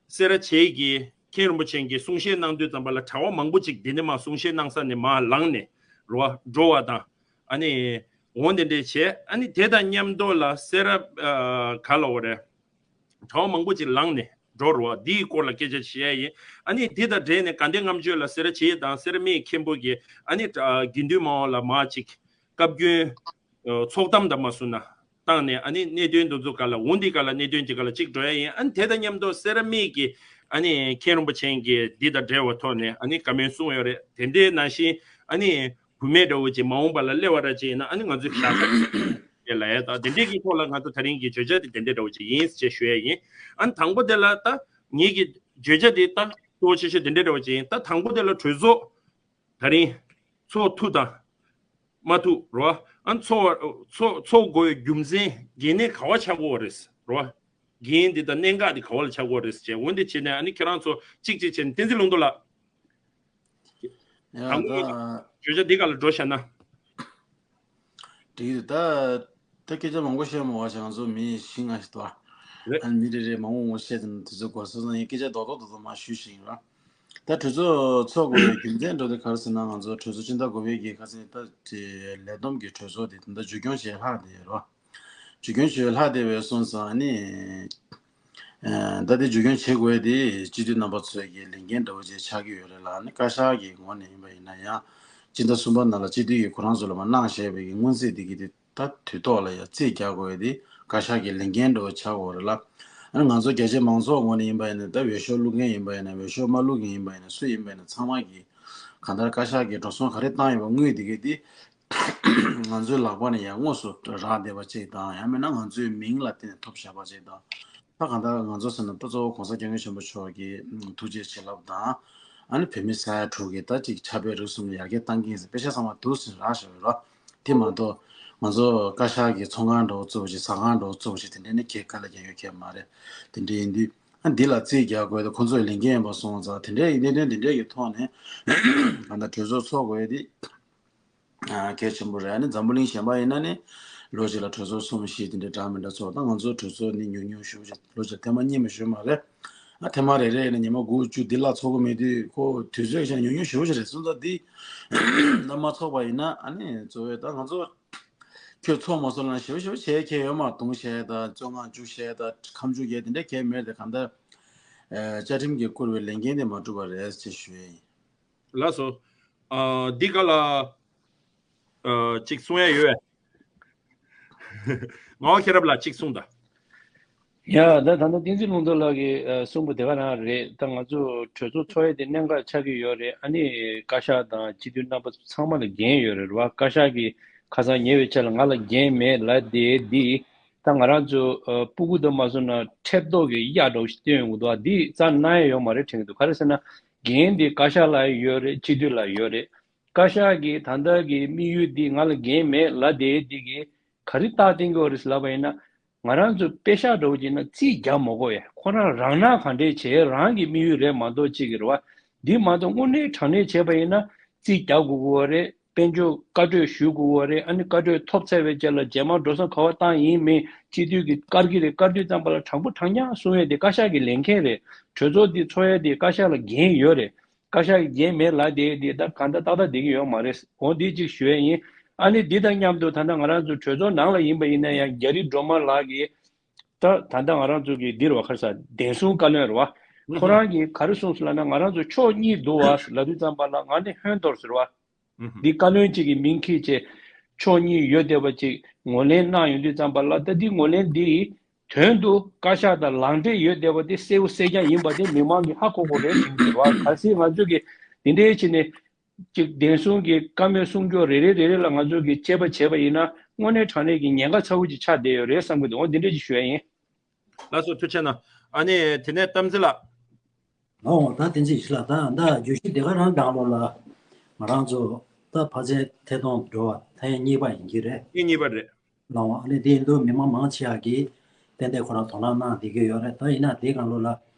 སེ་ར་བྱེས་ཀྱི་མཁན་རིན་པོ་ཆེ་གིས་གསུང་བཤད་གནང་དུས་ཙམ་པ་ལ་གྲྭ་པ་མང་པོ་ཅིག་འདི་ནས་མར་གསུང་བཤད་གནང་ས་ནས་མར་ལངས་ནས་རོ་འགྲོ་བ་དང་། ཨ་ནི་འོ་འདི་འདྲས་བྱས། ཨ་ནི་དེ་དང་མཉམ་དུ་ལ་སེ་ར་ཨ་ག་ལབ་དགོས་རེད། གྲྭ་པ་མང་པོ་ཅིག་ལངས་ནས་ འགྲོ་རུ་བ་འདིའི་སྐོར་ལ་སྐད་ཆ་བཤད་ཡ་ཡིན། ཨ་ནི་འདི་དང་འབྲེལ་ནས་དགའ་ལྡན་ལྔ་མཆོད་ལ་སེ་ར་བྱེས་དང་སེ་ར་སྨད་མཁན་པོ་གི་ཨ་ནི་དགེ་འདུན་མང་བ་ལ་མ་ཅིག་བཀའ་བཀྱོན་ཚོགས་གཏམ་དང་མ་སུ་ན་བཏང་ནས། ཨ་ནི་གནད་དོན་འདི་ཚོ་ག་ལ་འོང་འདི་ག་ལ་གནད་དོན་གྱི་ག་ལ་གཅིག་འགྲོ་ཡ་ཡིན། ཨ་ནི་དེ་དང་མཉམ་དུ་སེ་ར་སྨད་ཀྱི་ཨ་ནི་མཁན་རིན་པོ་ཆེ་གིས་འདི་དང་འབྲེལ་བ་ཐོག་ནས་ཨ་ནི་བཀའ་མོལ་གསུང་ཡོད་རེད། དེ་འདྲའི་ནང་བཞིན་ཨ་ནི་བུད་མེད་འདྲ་བོ་ཅིག་མ་འོངས་པ་ལ་སླེབས་པ་འདྲ་ཅིག་ཡིན་ན་ཨ་ནི་ང་ཚོས་བཞག་ས་ལ་ཡ་ད་དེ་འདྲའི་གི་ཐོག་ལ་ང་ཚོ་ད་རིང་གི་བརྗོད་བྱ་དེ་དེ་འདྲའི་འདྲ་བོ་ཅིག་ཡིན་ཅེས་ཞུ་ཡ་ཡིན། ཨ་ནི་དང་པོ་དེ་ལ་ད་ངེད་ཀྱི་བརྗོད་བྱ་དེ་ད་གཙོ་བོ་ཆེ་ཤོས་དེ་འདྲའི་འདྲ་བོ་ཅིག་ཡིན། ད་དང་པོ་དེ་ལ་གྲོས་ཚོགས་ད་རིང་ཚོགས་ཐུབ་དང་མ་ཐུབ་རོ། ཨ་ཚོགས་ཚོགས་ཚོགས་དགོས་རྒྱུ་མཚན་འགན་ནི་ག་བ་ཆགས་ཀྱི་ཡོད་རེད་རོ། འགན་འདི་དང་གནད་འགག་འདི་ག་བ་ལ་ཆགས་ཀྱི་ཡོད་རེད་ཅེས། འོན་ཏེ་བྱས་ནས་ཨ་ནི་ཁྱེད་རང་ཚོ་གཅིག་གཅིག་བྱས་ནས་བསྟན་འཛིན་ལུང་རྟོགས་ལགས། ཡང་དང་པོ་ད་བརྗོད་བྱ་འདི་ག་ལ་འགྲོ་བཞག་ན། འགྲིག་གི་འདུག་ད་ད་སྐད་ཆ་མང་པོ་བཤད་མ་བ་ཞིག་ང་ཚོ་མི་བཞི་ལྔ་ཞིག་འདུག་ཨ། རེད། ཨ་ནི་མི་རེ་རེ་མང་པོ་མང་པོ་བཤད་དེ་དུས་ཚོད་འགོར་སོང་ཙང་ཡིན། སྐད་ཆ་རྡོག་རྡོག་རྡོག་རྡོག་མར་ཞུས་ཤིག་ཡིན་ར། ད་གྲོས་ཚོགས་ཚོགས་དགོས་པའི་རྒྱུ་མཚན་འགྲོ་དེ་ག་རེ་ཟེར་ན། ང་ཚོ་གྲོས་ཚོགས་སྤྱི་ཟླ་དགུ་པའི་གི་ཁ་སང་ད་དེ་ལས་བསྡོམས་ཀྱི་གྲོས་ཚོགས་དེ་ད་ལྟ་བཅོས་སྐྱོང་བྱས་ལྷག་བསྡད་ཡོད་ར། བཅོས་སྐྱོང་བྱས་ལྷག་བསྡད་པའི་སོང་ཙང་ཨ་ནི། ཨ་ད་དེ་བཅོས་སྐྱོང་བྱེད་དགོས་དེ་སྤྱི་འཐུས་རྣམ་པ་ཚོའི་གི་ལས་འགན་འདྲ་བོ་ཅིག་ཆགས་ཀྱི་ཡོད་རེད་ལ། ཨ་ནི་བཀའ་ཤག་གི་ངོས་ནས་ཡིན་པ་ཡིན་ན་ཡང་སྤྱི་ཟླ་གསུམ་པ་ནང་ལ་སྤྱི་འཐུས་ཀྱིས་ཁོ་རང་ཚོ་ལ་མར་གནང་བཞག་པའི་གི་སྔོན་རྩིས་དེ་གི་དེ་ད་དུས་ཐོག་ལ་ཡང་རྩིས་རྒྱག་དགོས་དེ་བཀའ་ཤག་གི་ལས་འགན་འདྲ་བོ་ཆགས་ཀྱི་ཡོད་རེད་ལ། ཨ་ནི་ང་ཚོ་རྒྱ་ཆེ་མང་ཚོགས་ངོས་ནས་ཡིན་པ་ཡིན་ན། ད་འོས་ཤོག་བླུག་མཁན་ཡིན་པ་ཡིན་ན། འོས་ཤོག་མ་བླུག་མཁན་ཡིན་པ་ཡིན་ན། སུ་ཡིན་པ་ཡིན་ན། ཚང་མ་གིས་གང་ལྟར་བཀའ་ཤག་གིས་འགྲོ་སོང་ག་རེ་བཏང་ཡོད་པ་དངུལ་དེ་གི་དེ་ང་ཚོའི་ལག་པ་ནས་ཡང་དངོས་སུ་རག་བསྡད་པ་ཅིག་དང་། ཡང་མིན་ན་ང་ཚོའི་མིང་ལ་བརྟེན་ནས་ཐོབ་བཞག་པ་ཅིག་དང་། ད་གང་ལྟར་ང་ཚོ་ཟེར་ན་ད་གཙོ་བོ་༸གོང་ས་༸སྐྱབས་མགོན་ཆེན་པོ་མཆོག་གི་ཐུགས་རྗེ་བྱིན་རླབས་དང་། ཨ་ནི་བོད་མི་ས་ཡ་དྲུག་གི་ད་ཅིག་ཆབ་དཔལ་རིག་གསུམ་ལ་ཡར་རྒྱས་བཏང་མཁན་ཟེར་དཔེ་ཆ་ཚང་མ་འདུག་ཟེར་རག་བཞག་ཡོད་ར། དེ་མ་གཏོགས་ང་ཚོ་བཀའ་ཤག་གི་ཚོགས་ཁང་འདྲ་བོ་བཙུགས་ཤིག་ཟ་ཁང་འདྲ་བོ་བཙུགས་ཤིག་དེ་འདྲའི་ནི་ག་ལ་ཡང་ཡོད་མཁན་མ་རེད། དེ་འདྲ་ཡིན་དུས་ཨ་འདི་ལ་རྩིས་རྒྱག་དགོས་དེ་ཁོ་ཚོའི་ལས་འགན་ཡིན་པ་སོང་ཙང་། དེ་འདྲའི་གནད་དོན་དེ་འདྲའི་གི་ཐོག་ནས་གང་ལྟར་གྲོས་ཚོགས་ཚོགས་དགོས་དེ་གལ་ཆེན་པོ་རེད། ཨ་ནི་འཛམ་བུ་གླིང་གཞན་པ་ཡིན་ན་ནི་ལོ་གཅིག་ལ་གྲོས་ཚོགས་གསུམ་བཞི་དེ་འདྲའི་འདྲ་མི་འདྲ་ཚོགས། ད་ང་ཚོའི་གྲོས་ཚོགས་ནི་ཉུང་ཉུང་ཞེ་པོ་ཅིག་ལོ་གཅིག་ཐེངས་མ་གཉིས་མ་ཞུ་མ་རེད། ཨ་ཐེངས་མ་རེ་རེ་ནས་ཉི་མ་དགུ་བཅུ་འདི་ལ་ཚོགས་ཀྱི་མེད་དུས་ཁོ་དུས་ཚོད་ཀྱང་ཉུང་ཉུང་ཞེ་པོ་ཅིག་རེད། སོང་ཙང་འདི་ལ་མ་ཚོགས་པ་ཡིན་ན་ཨ་ནི་གཙོ་བོའི་ད་ང་ཚོ་ཁྱོད་ཚོགས་མ་སོང་ན་ཞེ་པོ་ཞེ་པོ་བྱས་ཁྱད་ཡོད་མ། གདུང་བྱས་ད་བཙོན་ཁང་བཅུག་བྱས་ད་ཁ་མཆུ་བརྒྱབ་དེ་འདྲ་གལ་མེད་དེ། གང་ལྟར་ཨ་བཅའ་ཁྲིམས་ཀྱིས་བསྐུར་བའི་ལས་འགན་དེ་མ་འགྲུབ་པ་རེད་ཅེས་ཞུ་ཡ་ཡིན། ལགས་སོ། ཨ་འདི་ག་ལ་ཨ་ཅིག་གསུང་ཡ་ཡོད། ངག་དབང་མཁྱེན་རབ་ལགས་ཅིག་གསུངས་དང་། ཡ་ད་ད་ལྟ་བསྟན་འཛིན་ལུང་རྟོགས་ལགས་ཀྱིས་ཨ་གསུངས་པ་དེ་ག་རང་རེད། ད་ང་ཚོ་གྲོས་ཚོགས་ཚོགས་ཡས་དེ་གནད་འགག་ཆགས་ཀྱི་ཡོད་རེད། ཨ་ནི་བཀའ་ཤག་དང་སྤྱི་འཐུས་རྣམ་པ་ཚང་མ་ལ་འགན་ཡོད་རེད་བ། བཀའ་ཤག་གིས་ཁ་སང་ཉེ་བའི་ཆར་ལ་ང་ལ་འགན་མེད་ལབ་བསྡད་དེ། ད་ང་རང་ཚོ་ཨ་སྤུ་གུ་དང་མ་སོང་ན་ཁྲེབ་ཏོག་གི་གཡག་འདྲ་བོ་ཞིག་བསྟན་ཡོང་གི་འདུག་བ། འདི་རྩ་གནང་ཡ་ཡོད་མ་རེད་དྲན་གྱི་འདུག་ག་རེ་ཟེར་ན་འགན་འདི་བཀའ་ཤག་ལ་ཡོད་རེད། སྤྱི་འཐུས་ལ་ཡོད་རེད། བཀའ་ཤག་གིས་ད་ལྟ་གི་དམིགས་ཡུལ་འདི་ང་ལ་འགན་མེད་ལབ་བསྡད་འདི་གིས་ག་རེ་རྟགས་བསྟན་གྱི་ཡོད་རེད་ལབ་པ་ཡིན་ན། ང་རང་ཚོ་པེ་ཤག་འདྲ་བོ་ཅིག་ན་རྩིས་རྒྱག་མ་དགོས་ཡ། ཁོ་རང་རང་ན་ག་འདྲས་བྱས་རང་གི་དམིགས་ཡུལ་རེད་མ་གཏོགས་ཅིག་གི་རེད་བ། འདི་མ་གཏོགས་དངོས་གནས་དྲང་གནས་བྱས་པ་ཡིན་ན་རྩིས་རྒྱག་དགོས་ཀྱི་ཡོད་རེད། དཔལ་འབྱོར་བཀའ་གྲོས་ཞུ་དགོས་ཀྱི་ཡོད་རེད། ཨ་ནི་བཀའ་གྲོས་ཐོབ་ཚར་བའི་རྗེས་ལ་རྗེས་མ་འགྲོ་སོང་ག་བ་བཏང་ཡིན་མིན་སྤྱི་འཐུས་ཀྱིས་བཀར་གྱི་རེད། བཀར་དུས་ཙམ་པ་ལ་དྲང་པོ་དྲང་རྐྱང་གསུང་ཡས་དེ་བཀའ་ཤག་གི་ལས་འགན་རེད། གྲོས་ཚོགས་འདི་ཚོགས་ཡས་དེ་བཀའ་ཤག་ལ་འགན་ཡོད་རེད། བཀའ་ཤག་གི་འགན་མེད་ལབ་བསྡད་དེ་ད་གང་ལྟར་ཏག་ཏག་བསྡད་ཀྱི་ཡོད་མ་རེད། འོ་འདི་གཅིག་ཞུ་ཡས་ཡིན། ཨ་ནི་འདི་དང་མཉམ་དུ་ད་ལྟ་ང་རང་ཚོ་གྲོས་ཚོགས་ནང་ལ་ཡིན་པ་ཡིན་ན་ཡང་རྒྱ་རི་སྒྲོལ་མ་ལགས་ཀྱིས་ད་ད་ལྟ་ང་རང་ཚོ་གི་འདི་རེད་བ། ག་རེ་ཟེར། བདེ་སྲུང་བཀའ་བློན་རེད་བ། ཁོ་རང་གིས་ག་རེ་གསུངས་སོང་ལབ་ན། ང་རང་ཚོ་ཕྱོགས་གཉིས་འདུག་བ་ལབ་དུས་ཙམ་པ་ལ་ང་ནི་ཧོན་ཏོར་ཟེར་བ། འདི་བཀའ་བློན་གཅིག་གི་མིང་འཁྱེར་བྱས་ཕྱོགས་གཉིས་ཡོད་བསྡད་པ་ཅིག་ངོས་ལེན་གནང་ཡོང་དུས་ཙམ་པ་ལ། ད་འདི་ངོས་ལེན་འདི་དོན་དུ་བཀའ་ཤག་དང་ལངས་འབྲས་ཡོད་བསྡད་པ་དེ་གསལ་པོ་གསལ་རྐྱང་ཡིན་པ་དེ་མི་མང་གིས་ཧ་གོ་དགོས་རེད་དྲན་གྱི་འདུག་བ། གལ་སྲིད་ང་ཚོ་གིས་འདི་འདྲའི་བྱས་ནས་ཅིག་བདེན་གསུམ་གྱི་བཀའ་མོལ་གསུང་ཕྱོགས་རེ་རེ་རེ་རེ་ལ་ང་ཚོ་གིས་དཔྱད་པ་བྱས་པ་ཡིན་ན་དངོས་གནས་དྲང་གནས་ཀྱི་ཉེན་ཁ་ཚ་བོ་ཅིག་ཆགས་བསྡད་ཡོད་རེད་བསམ་གྱི་འདུག་འོ་འདི་འདྲ་ཅིག་ཞུ་ཡ་ཡིན། ལགས་སོ། ཐུགས་རྗེ་གནང་། ཨ་ནི་དེ་ནས་གཏམ་ཚེ་ལགས། ཨོ་ད་བསྟན་འཛིན་ཡེ་ཤེས་ལགས། ད་ད་བརྗོད་གཞི་དེ་ག་རང་སྒང་ལོགས་ལ་ང་རང་ཚོ་ད་ཕ་ཚན་ཐད་གཏོང་འགྲོ་བ་ཐེངས་གཉིས་པ་ཡིན་གྱི་རེད། ཐེངས་གཉིས་པ་རེད། ལགས་འོང་། ཨ་ནི་དེ་ཡིན་དུས་མི་མང་མང་ཆེ་བ་གིས་ཏན་ཏན་ཁོ་རང་དོ་སྣང་གནང་བསྡད་ཀྱི་ཡོད་རེད། ད་ཡིན་ན་དེ་སྒང་ལོགས་ལ་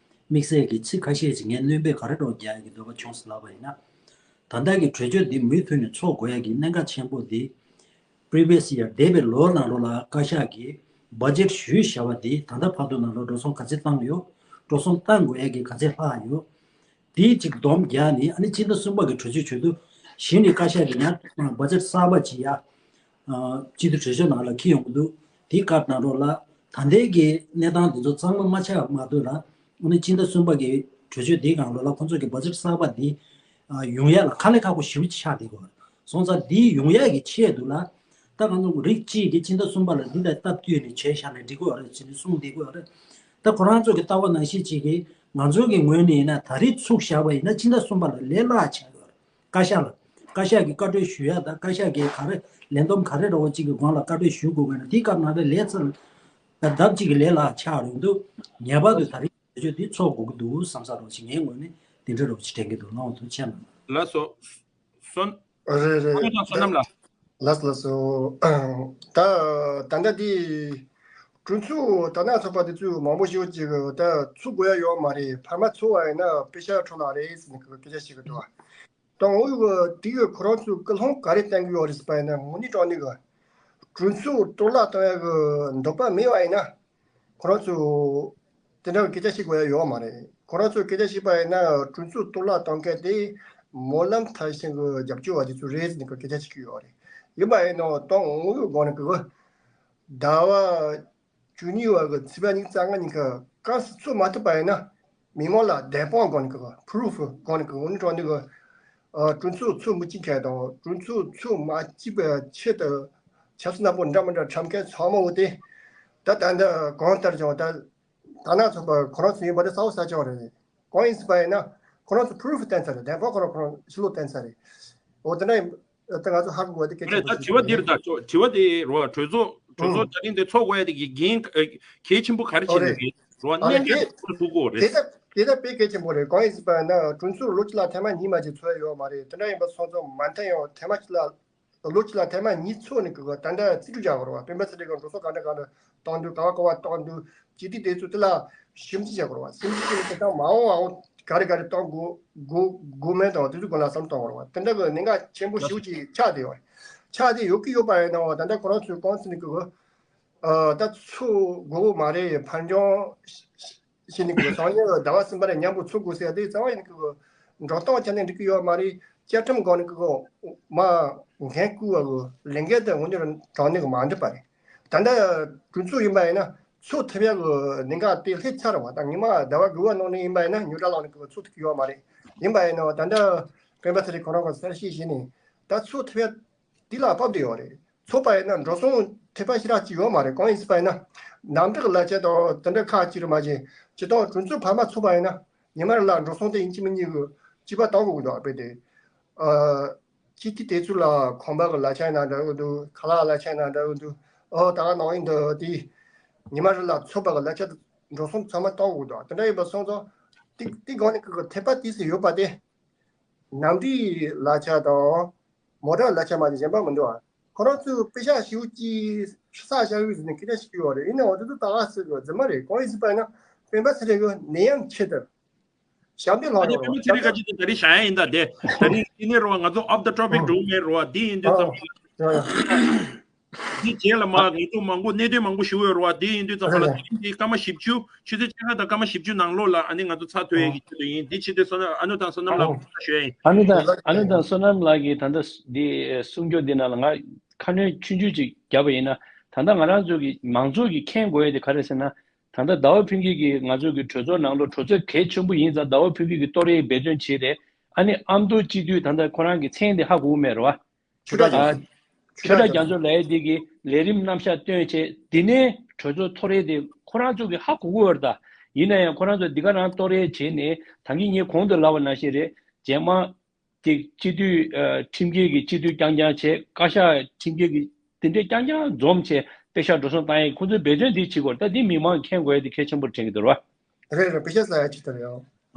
དམིགས་བསལ་གྱི་ཚིག་ཁ་ཤས་ཅིག་ངས་སྣོན་པ་ག་རེ་འདྲ་རྒྱག་ཡ་གི་འདོད་པ་བྱུང་སོང་ལབ་པ་ཡིན་ན། ད་ལྟ་གི་གྲོས་ཆོད་འདི་མུ་མཐུད་ནས་ཚོགས་དགོས་ཡ་གི་གནད་འགག་ཆེན་པོ་འདི་previous year འདས་པའི་ལོ་ནང་ལོགས་ལ་བཀའ་ཤག་གིས་budget ཞུས་བཞག་པ་འདི་ད་ལྟ་བར་དུ་ནང་ལོགས་འགྲོ་སོང་ག་ཚད་བཏང་ཡོད། འགྲོ་སོང་བཏང་དགོས་ཡ་གི་ག་ཚད་ལྷག་ཡོད། དེའི་ཅིག་སྡོམ་རྒྱག་ནས། ཨ་ནི་སྤྱི་ཟླ་གསུམ་པ་གི་གྲོས་ཆོད་བྱེད་དུས་གཞི་ནས་བཀའ་ཤག་གིས་ཡང་budget གསར་པ་ཅིག་ཡ་ཨ་སྤྱི་འཐུས་གྲོས་ཆོད་ནང་ལ་འཁྱེར་ཡོང་གི་འདུག་དེའི་སྐབས་ནང་ལོགས་ལ་ད་ལྟའི་གི་གནས་སྟངས་དེ་ཚོ་གཙང་མ་མ་ཆགས་མ་ཐུབ་ན། ཨ་ནི་སྤྱི་ཟླ་གསུམ་པ་གི་གྲོས་ཆོད་འདིའི་སྒང་ལོགས་ལ་ཁོང་ཚོ་གི་budget་གསར་པ་འདི་ཨ་ཡོང་ཡ་ལ་དཀའ་ལས་ཁག་པོ་ཞེ་པོ་ཅིག་ཆགས་བསྡད་ཀྱི་ཡོད་རེད། སོང་ཙང་འདི་ཡོང་ཡ་གི་ཆེད་དུ་ལ་ད་ང་ཚོ་རིགས་གཅིག་གིས་སྤྱི་ཟླ་གསུམ་པ་ལ་འདི་ལ་སྟབས་བསྟུན་ནས་བྱས་བཞག་ན་འགྲིག་གི་ཡོད་རེད་ཟེར་ནས་གསུངས་བསྡད་ཀྱི་ཡོད་རེད། ད་ཁོ་རང་ཚོ་གི་ལྟ་བ་ནང་བཞིན་ཅིག་གིས་ང་ཚོ་གི་ངོས་ནས་ཡིན་ན་ད་རེས་ཚུགས་བཞག་པ་ཡིན་ན་སྤྱི་ཟླ་གསུམ་པ་ལ་ལས་སླ་ཆགས་ཀྱི་ཡོད་རེད། བཀའ་ཤག་ལ། བཀའ་ཤག་གིས་བཀའ་འཁྲོལ་ཞུ་ཡ་དང་བཀའ་ཤག་གིས་ག་རེ་ལས་བསྡོམས་ག་རེ་འདྲ་བོ་གཅིག་གི་སྒང་ལ་བཀའ་འཁྲོལ་ཞུ་དགོས་མཁན་ན་དེའི་སྐབས་ནང་ལ་ལས་ཚར་ལ་ལྡབ་གཅིག་གི་ལས་སླ་ཆགས་རེད་འདུག་ངེས་པར་དུ་ད་རེས་གྲོས་ཆོད་འདི་ཚོགས་དགོས་ཀྱི་འདུག་བསམ་ས་རོགས་ཞིག་ངའི་ངོས་ནས་དེ་འདྲ་རོགས་ཞིག་དྲན་གྱི་འདུག་ལགས་འོང་དུ་ཆེ་ན། ལགས་སོ། སོན། རེད་རེད། ཨ་ནི་དང་བསོད་ནམས་ལགས། ལགས་ལགས་སོ། ད་ད་ལྟ་དེ་གྲོས་ཚོགས་ད་ནང་ཚོགས་པ་དེ་ཚོས་མང་པོ་ཞིག་ཅིག་ད་ཚུགས་དགོས་ཡ་ཡོད་མ་རེད། ཕར་མ་ཚུགས་པ་ཡིན་ན་པེ་ཤག་འཕྲོ་བརླག་རེད་ཟེར་ནས་སྐད་ཆ་བཤད་ཀྱི་འདུག་ད་འོ་ཡོད་དེ་གི་ཁོ་རང་ཚོས་སྐུལ་སློང་ག་རེ་བཏང་གི་ཡོད་རེད་ཟེར་བ་ཡིན་ན་དངོས་གནས་དྲང་གནས་གི་གྲོས་ཚོགས་གཏོར་བརླག་བཏང་ཡ་གི་འདོད་པ་མེད་པ་ཡིན་ན་ཁོ་རང་ཚོས་དེ་འདྲ་གི་སྐད་ཆ་བཤད་དགོས་ཡ་ཡོད་མ་རེད། ཁོ་རང་ཚོས་སྐད་ཆ་བཤད་པ་ཡིན་ན་གྲོས་ཚོགས་གཏོར་བརླག་བཏང་མཁན་དེ་སྨོན་ལམ་མཐར་ཕྱིན་གི་རྒྱབ་སྐྱོར་བ་དེ་ཚོ་རེད་ཟེར་ནས་གི་སྐད་ཆ་བཤད་ཀྱི་ཡོད་རེད། ཡིན་པ་ཡིན་ནའང་ད་དངོས་ཡོད་སྒང་ནས་གི་ཟླ་བ་བཅུ་གཉིས་པ་གི་ཚེས་པ་ཉི་ཤུ་རྩ་ལྔ་ཉིན་གི་གལ་སྲིད་ཚུགས་མ་ཐུབ་པ་ཡིན་ན་མི་མང་ལ་བདེན་དཔང་སྒང་ནས་གི་པུ་རུ་ཕུ་སྒང་ནས་གི་འོ་ནི་དྲང་གནས་གི་ཨ་གྲོས་ཚོགས་ཚུགས་མི་བཅུག་མཁན་དང་གྲོས་ཚོགས་ཚུགས་མ་བཅུག་པའི་ཆེད་དུ་ཆབ་སྲིད་ནག་པོ་འདྲ་མི་འདྲ་འཁྲབ་མཁན་ཚང་མ་འོ་དེ་ད་ད་ལྟ་གང་ལྟར་ཀྱང་ད་ད་ནང་ཚོགས་པ་ཁོ་རང་ཚོ་ཡིན་པ་དེ་གསལ་པོ་གསལ་རྐྱང་རེད། གང་ཡིན་ཟེར་བ་ཡིན་ན་ཁོ་རང་ཚོ་པུ་རུ་ཕུ་བསྟན་ཚར་རེད། བདེན་དཔང་ཁོ་རང་ཁོ་རང་ཕྱི་ལོགས་བསྟན་ཚར་རེད། འོ་དེ་འདྲ་ཡིན་ད་ང་ཚོ་ཧ་གོ་བ་དེ་གལ་ཆེན་པོ་རེད། ད་ཞིག་དྲི་བ་འདི་རེད། ད་ཅོ་དྲི་བ་དེ་རོ་གྲོས་ཚོགས་གྲོས་ཚོགས་ཨང་ད་རིང་དེ་ཚོགས་དགོས་ཡ་དེ་གི་འགན་ཨ་གལ་ཆེན་པོ་ག་རེ་ཨོ་བྱས་ནས་རེད། རེད་རོ་ཨ་གནད་རེད་འགག་དེ་ཐུག་གོ་རེད། དེ་ད་དེ་ད་དཔེ་གལ་ཆེན་པོ་རེད། གང་ཡིན་ཟེར་བ་ཡིན་ན་གྲོས་ཚོགས་ལོ་གཅིག་ལ་ཐེངས་མ་གཉིས་མ་ཅིག་ཚོགས་ཡ་ཡོད་མ་རེད། དེ་འདྲ་ཡིན་པ་སོང་ཙང་མ་མཐའ་ཡང་ཐེངས་མ་གཅིག་ལ་ལོ་གཅིག་ལ་ཐེངས་མ་གཉིས་ཚོགས་ནས་གི་ད་ལྟ་རྩིས་སྤྲོད་བྱ་དགོས་རེད་བ། སྤེན་པ་ཚེ་རིང་གི་འགྲོ་སོང་ག་འདྲ་ག་འདྲ་གཏོང་འདུག་ག་བ་ག་བ་གཏོང་འདུག་སྤྱི་འཐུས་དེ་ཚོ་དེ་ལ་ཞིབ་འཇུག་བྱ་དགོས་རེད་བ། ཞིབ་འཇུག་བྱས་ནས་དེ་དག་མ་འོངས་པ་འོ་ག་རེ་ག་རེ་གཏོང་དགོས་དགོས་དགོས་མིན་དང་དེ་ཚོ་སྒང་ལ་བསམ་བློ་གཏོང་དགོས་རེད་བ། དེ་འདྲ་གི་གནད་འགག་ཆེན་པོ་ཞེ་པོ་ཅིག་ཆགས་བསྡད་ཡོད་རེད། ཆགས་བསྡད་ཡོད་ཀྱི་ཡོད་པ་ཡིན་ནའང་ད་ལྟ་ཁོ་རང་ཚོའི་ཀོང་སི་ལ་གི་ཨ་ད་ཚུགས་དགོས་མ་རེད། ཕར་འགྱངས་བྱས་ནས་གི་སང་ཉིན་ཟླ་བ་གསུམ་པ་ལ་མཉམ་པོ་ཚུགས་དགོས་ཟེར་ཡ་དེ་རྩ་བ་ཡིན་གི་འགྲོ་སྟངས་ཆ་ནས་འགྲིག་གི་ཡོད་མ་རེད། བཅའ་ཁྲིམས་སྒང་ནས་གི་མ་འགན་བསྐུར་བ་གི་ལས་འགན་དེ་དངོས་གནས་དྲང་གནས་གི་མ་འགྲུབ་པ་རེད། ད་ལྟ་གྲོས་ཚོགས་ཡིན་པ་ཡིན་ན་ཚོགས་ཐུབ་ཡ་གི་གནད་འགག་དེ་སླེབས་ཚར་བ། ད་ཉི་མ་ཟླ་བ་དགུ་པ་ནང་ནས་ཡིན་པ་ཡིན་ན་ཉོ་གྲ་ལག་ནས་གི་ཚོགས་ཐུབ་ཀྱི་ཡོད་མ་རེད། ཡིན་པ་ཡིན་ན་ད་ལྟ་སྤེན་པ་ཚེ་རིང་ཁོ་རང་གི་གསལ་བཤད་བྱས་ནས་ད་ཚོགས་ཐུབ་ཡ་དེ་ལ་བབས་བསྡད་ཡོད་རེད། ཚོགས་པ་ཡིན་ན་འགྲོ་སོང་ཐེབས་པ་ཞེ་དྲག་ཅིག་ཡོད་མ་རེད། གང་ཡིན་ཟེར་བ་ཡིན་ན་གནམ་གྲུ་གི་གླ་ཆ་དང་དེ་འདྲ་ཁག་ཅིག་རེད་མ་གཞི་སྤྱི་བཏང་གྲོས་ཚོགས་ཕ་མ་ཚོགས་པ་ཡིན་ན་ཉི་མ་རེ་ལ་འགྲོ་སོང་དེ་ཡིན་གཅིག་མིན་གཉིས་གི་གཅིག་པ་བཏང་དགོས་ཀྱི་འདུག་དཔེ་དེ་ཨ་སྤྱི་འཐུས་དེ་ཚོ་ལ་ཁང་པ་གི་གླ་ཆ་ཡིན་ན་འདྲ་གི་འདུག་ཁ་ལག་གླ་ཆ་ཡིན་ན་འདྲ་གི་འདུག་ཨོ་ད་ག་ནང་ཡིན་འདུག་དེ་ཉི་མ་རེ་ལ་ཚོགས་པ་གི་གླ་ཆ་དང་འགྲོ་སོང་ཚང་མ་བཏང་དགོས་ཀྱི་འདུག་དེ་འདྲ་ཡིན་པ་སོང་ཙང་དེ་དེ་སྒང་ནས་གི་ཐེབས་པ་དེ་ཚོ་ཡོད་པ་དེ། གནམ་གྲུའི་གླ་ཆ་དང་མོ་ཊ་གླ་ཆ་མ་གཏོགས་གཞན་པ་མི་འདུག་ཨ། ཁོ་རང་ཚོས་པེ་ཤག་ཞེ་པོ་ཅིག་ཕྱི་ས་བཞག་ཡོད་ཟེར་ནས་སྐད་ཆ་བཤད་ཀྱི་ཡོད་རེད། ཡིན་ནའང་དེ་ཚོ་ད་ག་ཟེ་གི་རྫུན་མ་རེད། གང་ཡིན་ཟེར་བ་ཡིན་ན་སྤེན་པ་ཚེ་རིང་གི་ནད་ཡམས་ཆེད་དུ་ཞབས་འདེགས་ལྷག་ཨ་ནི་ཡོད་སྤེན་པ་ཚེ་རིང་ཁ་ཅིག་དེ་ད་རིང་བཞག་ཡ་ཡིན་ད། དེ་ད་རིང་དེ་ནས་རོ་ང་ཚོ་off the topic་འགྲོ་མེད་རོ། དེ་ཡིན་དུས་ཙམ་པ་ལ། ཡ་ཡ། འདི་རྗེས་ལ་མ་ང་ཚོ་མང་པོ་གནད་དོན་མང་པོ་ཞུ་འོས་རེད་བ། འདི་ཡིན་དུས་ཙམ་པ་ལ་དེ་རིང་འདི་སྐར་མ་བཞི་བཅུ་ཆུ་ཚོད་ཕྱེད་ཀ་དང་སྐར་མ་བཞི་བཅུ་ནང་ལོགས་ལ་ཨ་ནི་ང་ཚོ་ཚར་ཐུབ་ཡས་ཀྱི་ཆེད་དུ་ཡིན། འདི་ཕྱི་དྲོ་བསོད་ནམས་ཨ་ནུ་དང་བསོད་ནམས་ལགས་ལ་ཞུ་ཡ་ཡིན། ཨ་ནུ་དང་ཨ་ནུ་དང་བསོད་ནམས་ལགས་ཀྱིས་ད་ལྟ་འདི་གསུང་སྐྱོར་འདི་ནང་ལ་ང་ཁ་སྣོན་ཆུང་ཆུང་ཅིག་བརྒྱབ་པ་ཡིན་ན། ད་ལྟ་ང་རང་ཚོ་གི་མང་ཚོགས་ཀྱིས་མཁྱེན་དགོས་ཡ་དེ་ག་རེ་ཟེར་ན། ད་ལྟ་ཟླ་བ་ཕུན་སྐྱིད་ཀྱིས་ང་ཚོ་གི་གྲོས་ཚོགས་ནང་ལོགས་གྲོས་ཚོགས་གལ་ཆེན་པོ་ཡིན་ཙང་ཟླ་བ་ཕུན་སྐྱིད་ཀྱིས་གཏོར་ཡས་འབད་བརྩོན་བྱས་ཏེ། ཨ་ནི་ཨ་མདོ་སྤྱི་འཐུས་ད་ལྟ་ཁོ་རང་གི་མཚན་དེ་ཧ་གོ་གི་མེད་རེད་བ། ཆོས་གྲགས་རྒྱ་མཚོ། ཆོས་གྲགས་རྒྱ་མཚོ་ལབ་ཡས་འདི་གི་ལས་རིམ་རྣམ་གཞག་བཏོན་བྱས་འདི་ནས་གྲོས་ཚོགས་ཐོ་རེ་དེ་ཁོ་རང་ཚོ་གི་ཧ་གོ་གི་ཡོད་རེད་ད། ཡིན་ན་ཡང་ཁོ་རང་ཚོ་འདི་ག་རང་གཏོར་རེ་བྱས་ནས་ད་གིན་ངས་གོང་དུ་ལབ་པ་ནང་བཞིན་རེད། རྗེས་མ་དེ་སྤྱི་འཐུས་ཨ་ཁྲིམས་འགལ་གྱི་སྤྱི་འཐུས་རྐྱང་རྐྱང་བྱས། བཀའ་ཤག་ཁྲིམས་འགལ་གྱི་དེ་འདྲས་རྐྱང་རྐྱང་འཛོམས་བྱས་པེ་ཤག་འགྲོ་སོང་བཏང་ཡས་ཁོ་ཚོས་འབད་བརྩོན་འདི་བྱེད་དགོས་རེད། ད་འདི་མི་མང་མཁྱེན་དགོས་ཡས་འདི་གལ་ཆེན་པོ་དྲན་གྱི་འདུག་རེད་བ། རེད་རེད། པེ་ཤག་ཟ་ཡ་ཅིག་ད་རེད།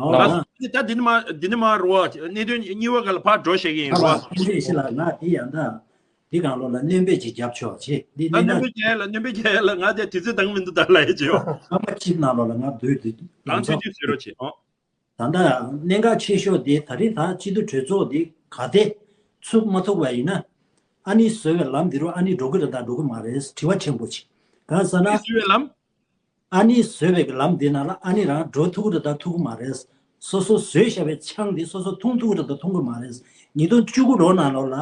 ཨོ། ལགས་སོ། ད་འདི་ནས་མ་འདི་ནས་མ་རོ་གནད་དོན་གཉིས་པ་སྒང་ལ་ཕར་འགྲོ་བཤད་ཀྱི་ཡིན་རོ། ཨ་ཕན་ཚུན་ཤི་ལ་ང་འདི་ཡང་ད་འདི་སྒང་ལོགས་ལ་སྣོན་པ་ཅིག་རྒྱབ་ཆོག་ཅེས་འདི། ད་གནད་སྣོན་པ་རྒྱག་ཡ་ལ་སྣོན་པ་རྒྱག་ཡ་ལ་ང་དེ་དུས་ཚོད་འདང་མི་འདུག་ད་ལ་ཡ་ཅེ་ཡོ། སྐར་མ་གཅིག་ནང་ལོགས་ལ་ང་སྡོད་དུས་ལང་ཚོད་ཅིག་བཟོས་རོགས་བྱེད་ཨོ། ད་ལྟ་གནད་འགག་ཆེ་ཤོས་དེ་ད་རེས་ད་སྤྱི་འཐུས་གྲོས་ཚོགས་འདི་ག་དེ་ཚུགས་མ་ཐུབ་པ་ཡིན་ན། ཨ་ནི་བཟོས་པའི་ལམ་འདི་རུ་ཨ་ནི་འགྲོ་གི་རེད་ད་འགྲོ་གི་མ་རེད་དྲི་བ་ཆེན་པོ་ཅིག་གང་ཟེར་ན། ཨ་ནི་བཟོས་པའི་ལམ། ཨ་ནི་བཟོས་པའི་ལམ་འདི་ནང་ལ་ཨ་ནི་རང་འགྲོ་ཐུབ་ཀྱི་རེད་ད་ཐུབ་ཀྱི་མ་རེད། སོ་སོ་བཟོས་བཞག་པའི་ཆང་འདི་སོ་སོ་འཐུང་ཐུབ་ཀྱི་རེད་ད་འཐུང་གི་མ་རེད། ཉིས་སྟོང་བཅུ་དགུ་ལོ་ནང་ལོགས་ལ་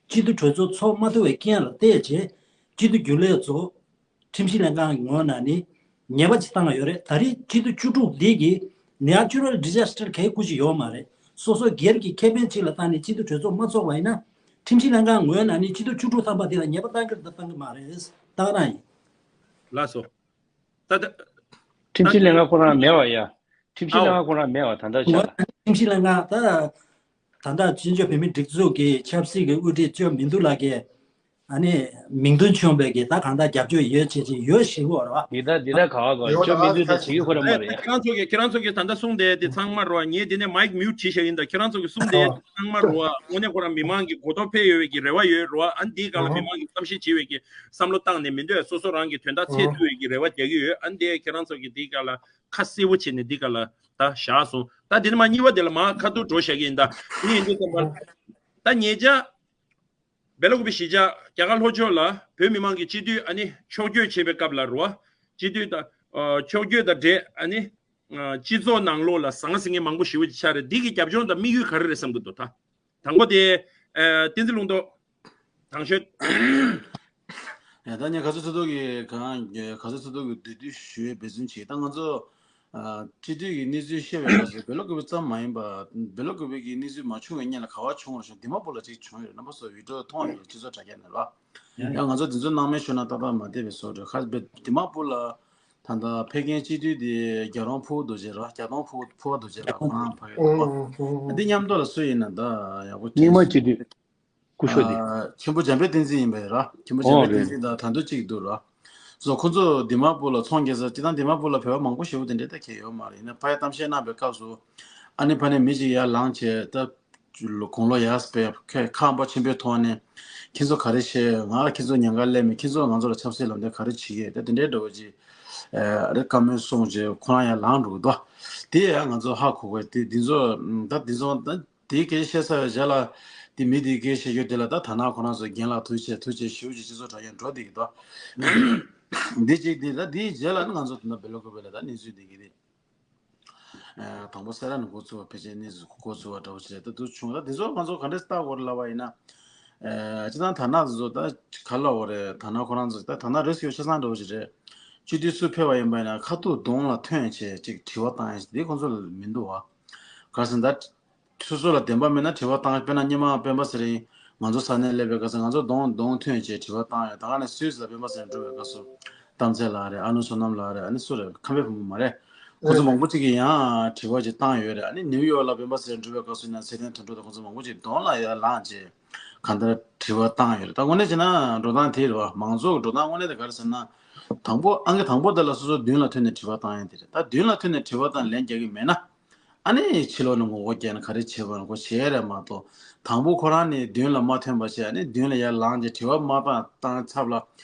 སྤྱི་འཐུས་གྲོས་ཚོགས་ཚོགས་མ་ཐུབ་པའི་རྐྱེན་ལ་བལྟས་བྱས་སྤྱི་འཐུས་རྒྱུན་ལས་ཚོ་ཁྲིམས་ཞིབ་ལྷན་ཁང་གི་ངོས་ནས་ནི་ ཉེས་པ་ཅིག་བཏང་ཡོད་རེད། ད་རེས་སྤྱི་ཟླ་བཅུ་དྲུག་འདི་གི་Natural Disaster གའི་སྐུ་ཅིག་ཡོད་མ་རེད། སོ་སོ་སྒེར་གྱི་ཁེ་ཕན་ཅིག་ལ་བཏང་ནས་སྤྱི་འཐུས་གྲོས་ཚོགས་མ་ཚོགས་པ་ཡིན་ན། ཁྲིམས་ཞིབ་ལྷན་ཁང་ངོས་ནས་ནི་སྤྱི་ཟླ་བཅུ་དྲུག་ཐམ་པ་འདི་ལ་ཉེས་པ་བཏང་གི་རེད་ད་བཏང་གི་མ་རེད། ད་ག་རང་ཡིན། ལགས་སོ། ད་ད་ཁྲིམས་ཞིབ་ལྷན་ཁང་ཁོ་རང་མེད་པ་ཡ། ཁྲིམས་ཞིབ་ལྷན་ཁང་ཁོ་རང་མེད་པ་ད་ལྟ་ཆ་ལ། ཁྲིམས་ཞིབ་ལྷན་ཁང་ད། ད་ལྟ་བཙན་བྱོལ་བོད་མིའི་སྒྲིག་འཛུགས་ཀྱི་ཆབ་སྲིད་ཀྱི་དབུ་ཁྲིད་གཙོས་མི་འདུག་ལ་གི། ཨ་ནི། མིང་དོན་མཚུངས་པའི་གི་ད་གང་ལྟར་རྒྱབ་སྐྱོར་ཡོད་བྱེད་ཀྱི་ཡོད་ཞེས་པ་རེད་བ། འདི་ད་འདི་ད་ག་བ་ག་ཆོ་མི་འདུག་ད་བྱེད་ཀྱི་ཁོ་ར་མ་རེད། ཁྱེད་རང་ཚོ་གི་ཁྱེད་རང་ཚོ་གི་ད་ལྟ་གསུང་དེ་དེ་ཚང་མ་རེད་བ། ངས་དེ་ནས་མའིག་མིའུ་ཊི་བྱས་ཡིན། ད་ཁྱེད་རང་ཚོ་གི་གསུང་དེ་ཚང་མ་རེད་བ། དངོས་གནས་ཁོ་རང་མི་མང་གི་གོ་རྟོགས་འཕེལ་ཡོད་པའི་གི་རེ་བ་ཡོད་རེད་བ། ཨ་ནི་དེའི་སྒང་ལ་མི་མང་གི་གཏམ་བཤད་བྱེད་པའི་གི་བསམ་བློ་བཏང་ནས་མི་འདོད་སོ་སོ་རང་གི་དོན་དག་འཚོལ་ཐུབ་པའི་གི་རེ་བ་རྒྱག་གི་ཡོད། ཨ་ནི་དེ་ཁྱེད་རང་ཚོ་གི་དེའི་སྒང་ལ། ཁ་གསལ་པོ་བྱས་ནས་འདི་ག་ལ་ད་བཞག་སོང་། ད་འདི་ནས་མ་གཉིས་པ་དེ་ལ་མ་ཁ་ཐུག་འགྲོ་བཞག་གི་ཡིན། ད་ངས་འདི་ཙམ་པར་ད་ཉེ་ཆར་སྦེ་ལ་ཀུ་པའི་གཞིས་ཆགས་རྒྱ་གར་ལྷོ་ཕྱོགས་ལ་བོད་མི་མང་གི་སྤྱི་འཐུས་ཨ་ནི་ཕྱོགས་བསྐྱོད་བྱེད་པའི་སྐབས་ལ་རུ་བ་སྤྱི་འཐུས་དང་ཕྱོགས་བསྐྱོད་དང་འབྲེལ་ཨ་ནི་སྤྱི་ཚོགས་ནང་ལོགས་ལ་ཟང་ཟིང་ངེ་མང་པོ་ཞེ་པོ་ཅིག་ཆགས་རེད། འདི་གི་རྒྱབ་ལྗོངས་དང་དམིགས་ཡུལ་ག་རེ་རེད་བསམ་གི་འདུག་ད། དང་པོ་དེ། ཨ། བསྟན་འཛིན་ལུང་རྟོགས། དང་ཤོས། ཡ་ད་ངས་ག་ཚོད་ཚོད་ཐུག་གི་གང་ག་ཚོད་ཚོད་ཐུག་གི་འདུས་སྡུད་ཞུ་བའི་འབད་བརྩོན་བྱེད། ད་ང་ཚོ། ཨ། སྤྱི་འཐུས་ཀྱི་གནས་ཚུལ་བཤད་པའི་སྐབས་སུ་བོད་ལ་ཀུ་པི་ཙམ་མ་ཡིན་པ་བོད་ལ་ཀུ་པི་གི་གནས་ཚུལ་མ་བྱུང་བའི་སྔོན་ལ་ག་བ་བྱུང་བ་རེད་ཤག་དི་མ་པུར་ལ་ཅིག་བྱུང་ཡོད་རེད། རྣམ་པ་ཚོ་བི་ཌི་ཡོ་མཐོང་ཡོད་རེད། སྤྱི་ཚོགས་དྲ་རྒྱ་ནས་ལ། ཡང་ང་ཚོ་འདི་ཚོ་སྣང་མེད་ཤོར་ན་ཏག་ཏག་མ་བསྡད་པའི་བཟོ་འདྲ། ཁ་དི་མ་པུར་ལ་ད་ལྟ་ཕེབས་མཁན་སྤྱི་འཐུས་དེ་རྒྱ་རོང་ཕུ་བོ་རྡོ་རྗེ་ར། རྒྱ་རོང་ཕུ་བོ་ཕུ་བོ་རྡོ་རྗེ་ར། ཁོ་རང་ཕ་གི་རེད་པ། འདི་མཉམ་དུ་ལ་སུ་ཡིན་ན་ད་ཡག་པོ་རྙིང་མ་སྤྱི་འཐུས་སྐུ་ཞབས་དེ། ཨ། ཆེན་པོ་འཇམ་དཔལ་བསྟན་འཛིན་ཡིན་པས་ར། ཆེན་པོ་འཇམ་དཔལ་བསྟན་འཛིན་དང་ད་དུང་གཅིག་འདུག་ར། སོ་ཁོ་ཚོ་དི་མ་པུར་ལ་ཚོང་རྒྱག་ས་སྤྱིར་བཏང་དི་མ་པུར་ལ་བོད་པ་མང་པོ་ཞེ་པོ་དེ་འདྲའི་ད་གས་ཡོད་མ་རེད། ཡིན་ན་ཕ་ཡ་གཏམ་བཤད་གནང་པའི་སྐབས་སུ་ཨ་ནི་ཕ་ནས་མི་གཅིག་ཡར་ལངས་བྱས་ད། དགུང་ལོ་ཡར་སྤེལ་ཁ་ཁ་འབབ་ཆེན་པོའི་ཐོག་ནས་ཁྱེད་ཚོ་ག་རེ་བཤད། ང་ལ་ཁྱེད་ཚོ་ཉེན་ཁ་སླེབས་མེད། ཁྱེད་ཚོ་ང་ཚོ་ལ་ཆབ་སྲིད་ལམ་སྟོན་ག་རེ་བྱེད་ཀྱི་ད་དེ་འདྲའི་འདྲ་བོ་ཅིག་ཨ་རེ་བཀའ་མོལ་གསུངས་རྗེས་ཁོ་རང་ཡར་ལངས་འགྲོ་གི་འདུག་དེ་ཡང་ང་ཚོ་ཧ་གོ་དགོས། དེ་འདི་ཚོ་ད་འདི་ཚོ་ད་དེའི་སྐད་ཆ་བཤད་ཚར་བའི་རྗེས་ལ་དེ་མི་དེའི་སྐད་ཆ་བཤད་རྒྱུ་དེ་ལ་ད་ད་ནང་ཁོ་རང་ཚོ་རྒན་ལགས་ཐུགས་རྗེ་ཆེ་ཐུགས་རྗེ་ཆེ་ཞུ་རྗེས་སྤྱི་ཚོགས་དྲ་རྒྱ་འགྲོ་བསྡད་ཀྱི་འདུག་འདི་གཅིག་དེ་ད་དེའི་རྗེས་ལ་ནི་ང་ཚོ་ད་ལྟ་བེ་ལོ་ཀོ་བེ་ལ་ད་གནས་ཚུལ་འདི་གི་རེད། ཨ། དང་པོ་སེ་ར་ནས་འགོ་བཙུགས་པ་ཕལ་ཆེར་གནས་ཚུལ་འགོ་བཙུགས་པ་འདྲ་བོ་ཞིག་རེད། ད་དུ་བྱུང་ད་འདི་ཚོ་ང་ཚོ་ག་འདྲས་ལྟ་དགོས་རེད་ལབ་པ་ཡིན་ན། ཨ། སྤྱིར་བཏང་ད་ནག་འདི་ཚོ་ད་ག་ལབ་དགོས་རེད། ད་ནག་ཁོ་རང་ཚོ་ད་ད་ནག་རིས་ཀི་ཆ་ཚང་འདྲ་བོ་ཞིག་རེད། སྤྱི་འཐུས་སུ་ཕེབས་པ་ཡིན་པ་ཡིན་ན་ཁ་ཐུག་གདོང་ལ་ཐོན་བྱས་ཅིག་དྲི་བ་བཏང་ཡ་ཞིག་འདི་ཁོང་ཚོ་ལ་མི་འདུག་བ། ག་རེ་ཟེར་ན་ད། སོ་སོ་ལ་བདེན་པ་མེད་ན་དྲི་བ་བཏང་། དཔེར་ན་སྔོན་མ་སྤེན་པ་ཚེ་རིང་ང་ཚོ་ས་གནས་སླེབས་པའི་སྐབས་སུ་ང་ཚོ་གདོང་གདོང་ཐོན་བྱས་དྲི་བ་བཏང་ཡོད། ད་ག་ནས་སུད་སི་ལ་སྤེན་པ་ཚེ་རིང་འགྲོ་བའི་སྐབས་སུ་གཏམ་ཚེ་ལགས་རེད། ཨ་ནུ་བསོད་ནམས་ལགས་རེད། ཨ་ནི་སུ་རེད། ཁམས་པའི་བུ་མོ་མ་རེད། ཁོ་ཚོ་མང་པོ་ཅིག་གིས་ཡང་དྲི་བ་ཅིག་བཏང་ཡོད་རེད། ཨ་ནི་ནིའུ་ཡོག་ལ་སྤེན་པ་ཚེ་རིང་འགྲོ་བའི་སྐབས་སུ་ཡིན་ན་ཚེ་བརྟན་དོན་གྲུབ་དང་ཁོ་ཚོ་མང་པོ་ཅིག་གདོང་ལ་ཡར་ལངས་བྱས་གང་ལྟར་དྲི་བ་བཏང་ཡོད་རེད། ད་དངོས་གནས་བྱས་ན་འགྲོ་སྟངས་དེ་རེད་བ། མང་ཚོགས་ཀྱི་འགྲོ་སྟངས་དངོས་གནས་དེ་ག་རེ་ཟེར་ན། དང་པོ་ཨང་ཀི་དང་པོ་དེ་ལ་སོ་སོ་མདུན་ལ་ཐོན་ནས་དྲི་བ་བཏང་ཡ་དེ་རེད། ད་མདུན་ལ་ཐོན་ནས་དྲི་བ་བཏང་ལན་རྒྱག་གི་མེད་ན། ཨ་ནི་ཕྱི་ལོགས་ནས་ངོ་རྒོལ་རྒྱག་ན་ག་རེ་བྱེད་པ་ན་ཁོ་བྱེད་ཡ་རེད་མ་གཏོགས། དང་པོ་ཁོ་རང་ནི་མདུན་ལ་མ་ཐོན་པ་བྱས། ཨ་ནི་མདུན་ལ་ཡར་ལངས་ཏེ་དྲི་བ་མ་བཏང་བཏང་ཚབ་ལ་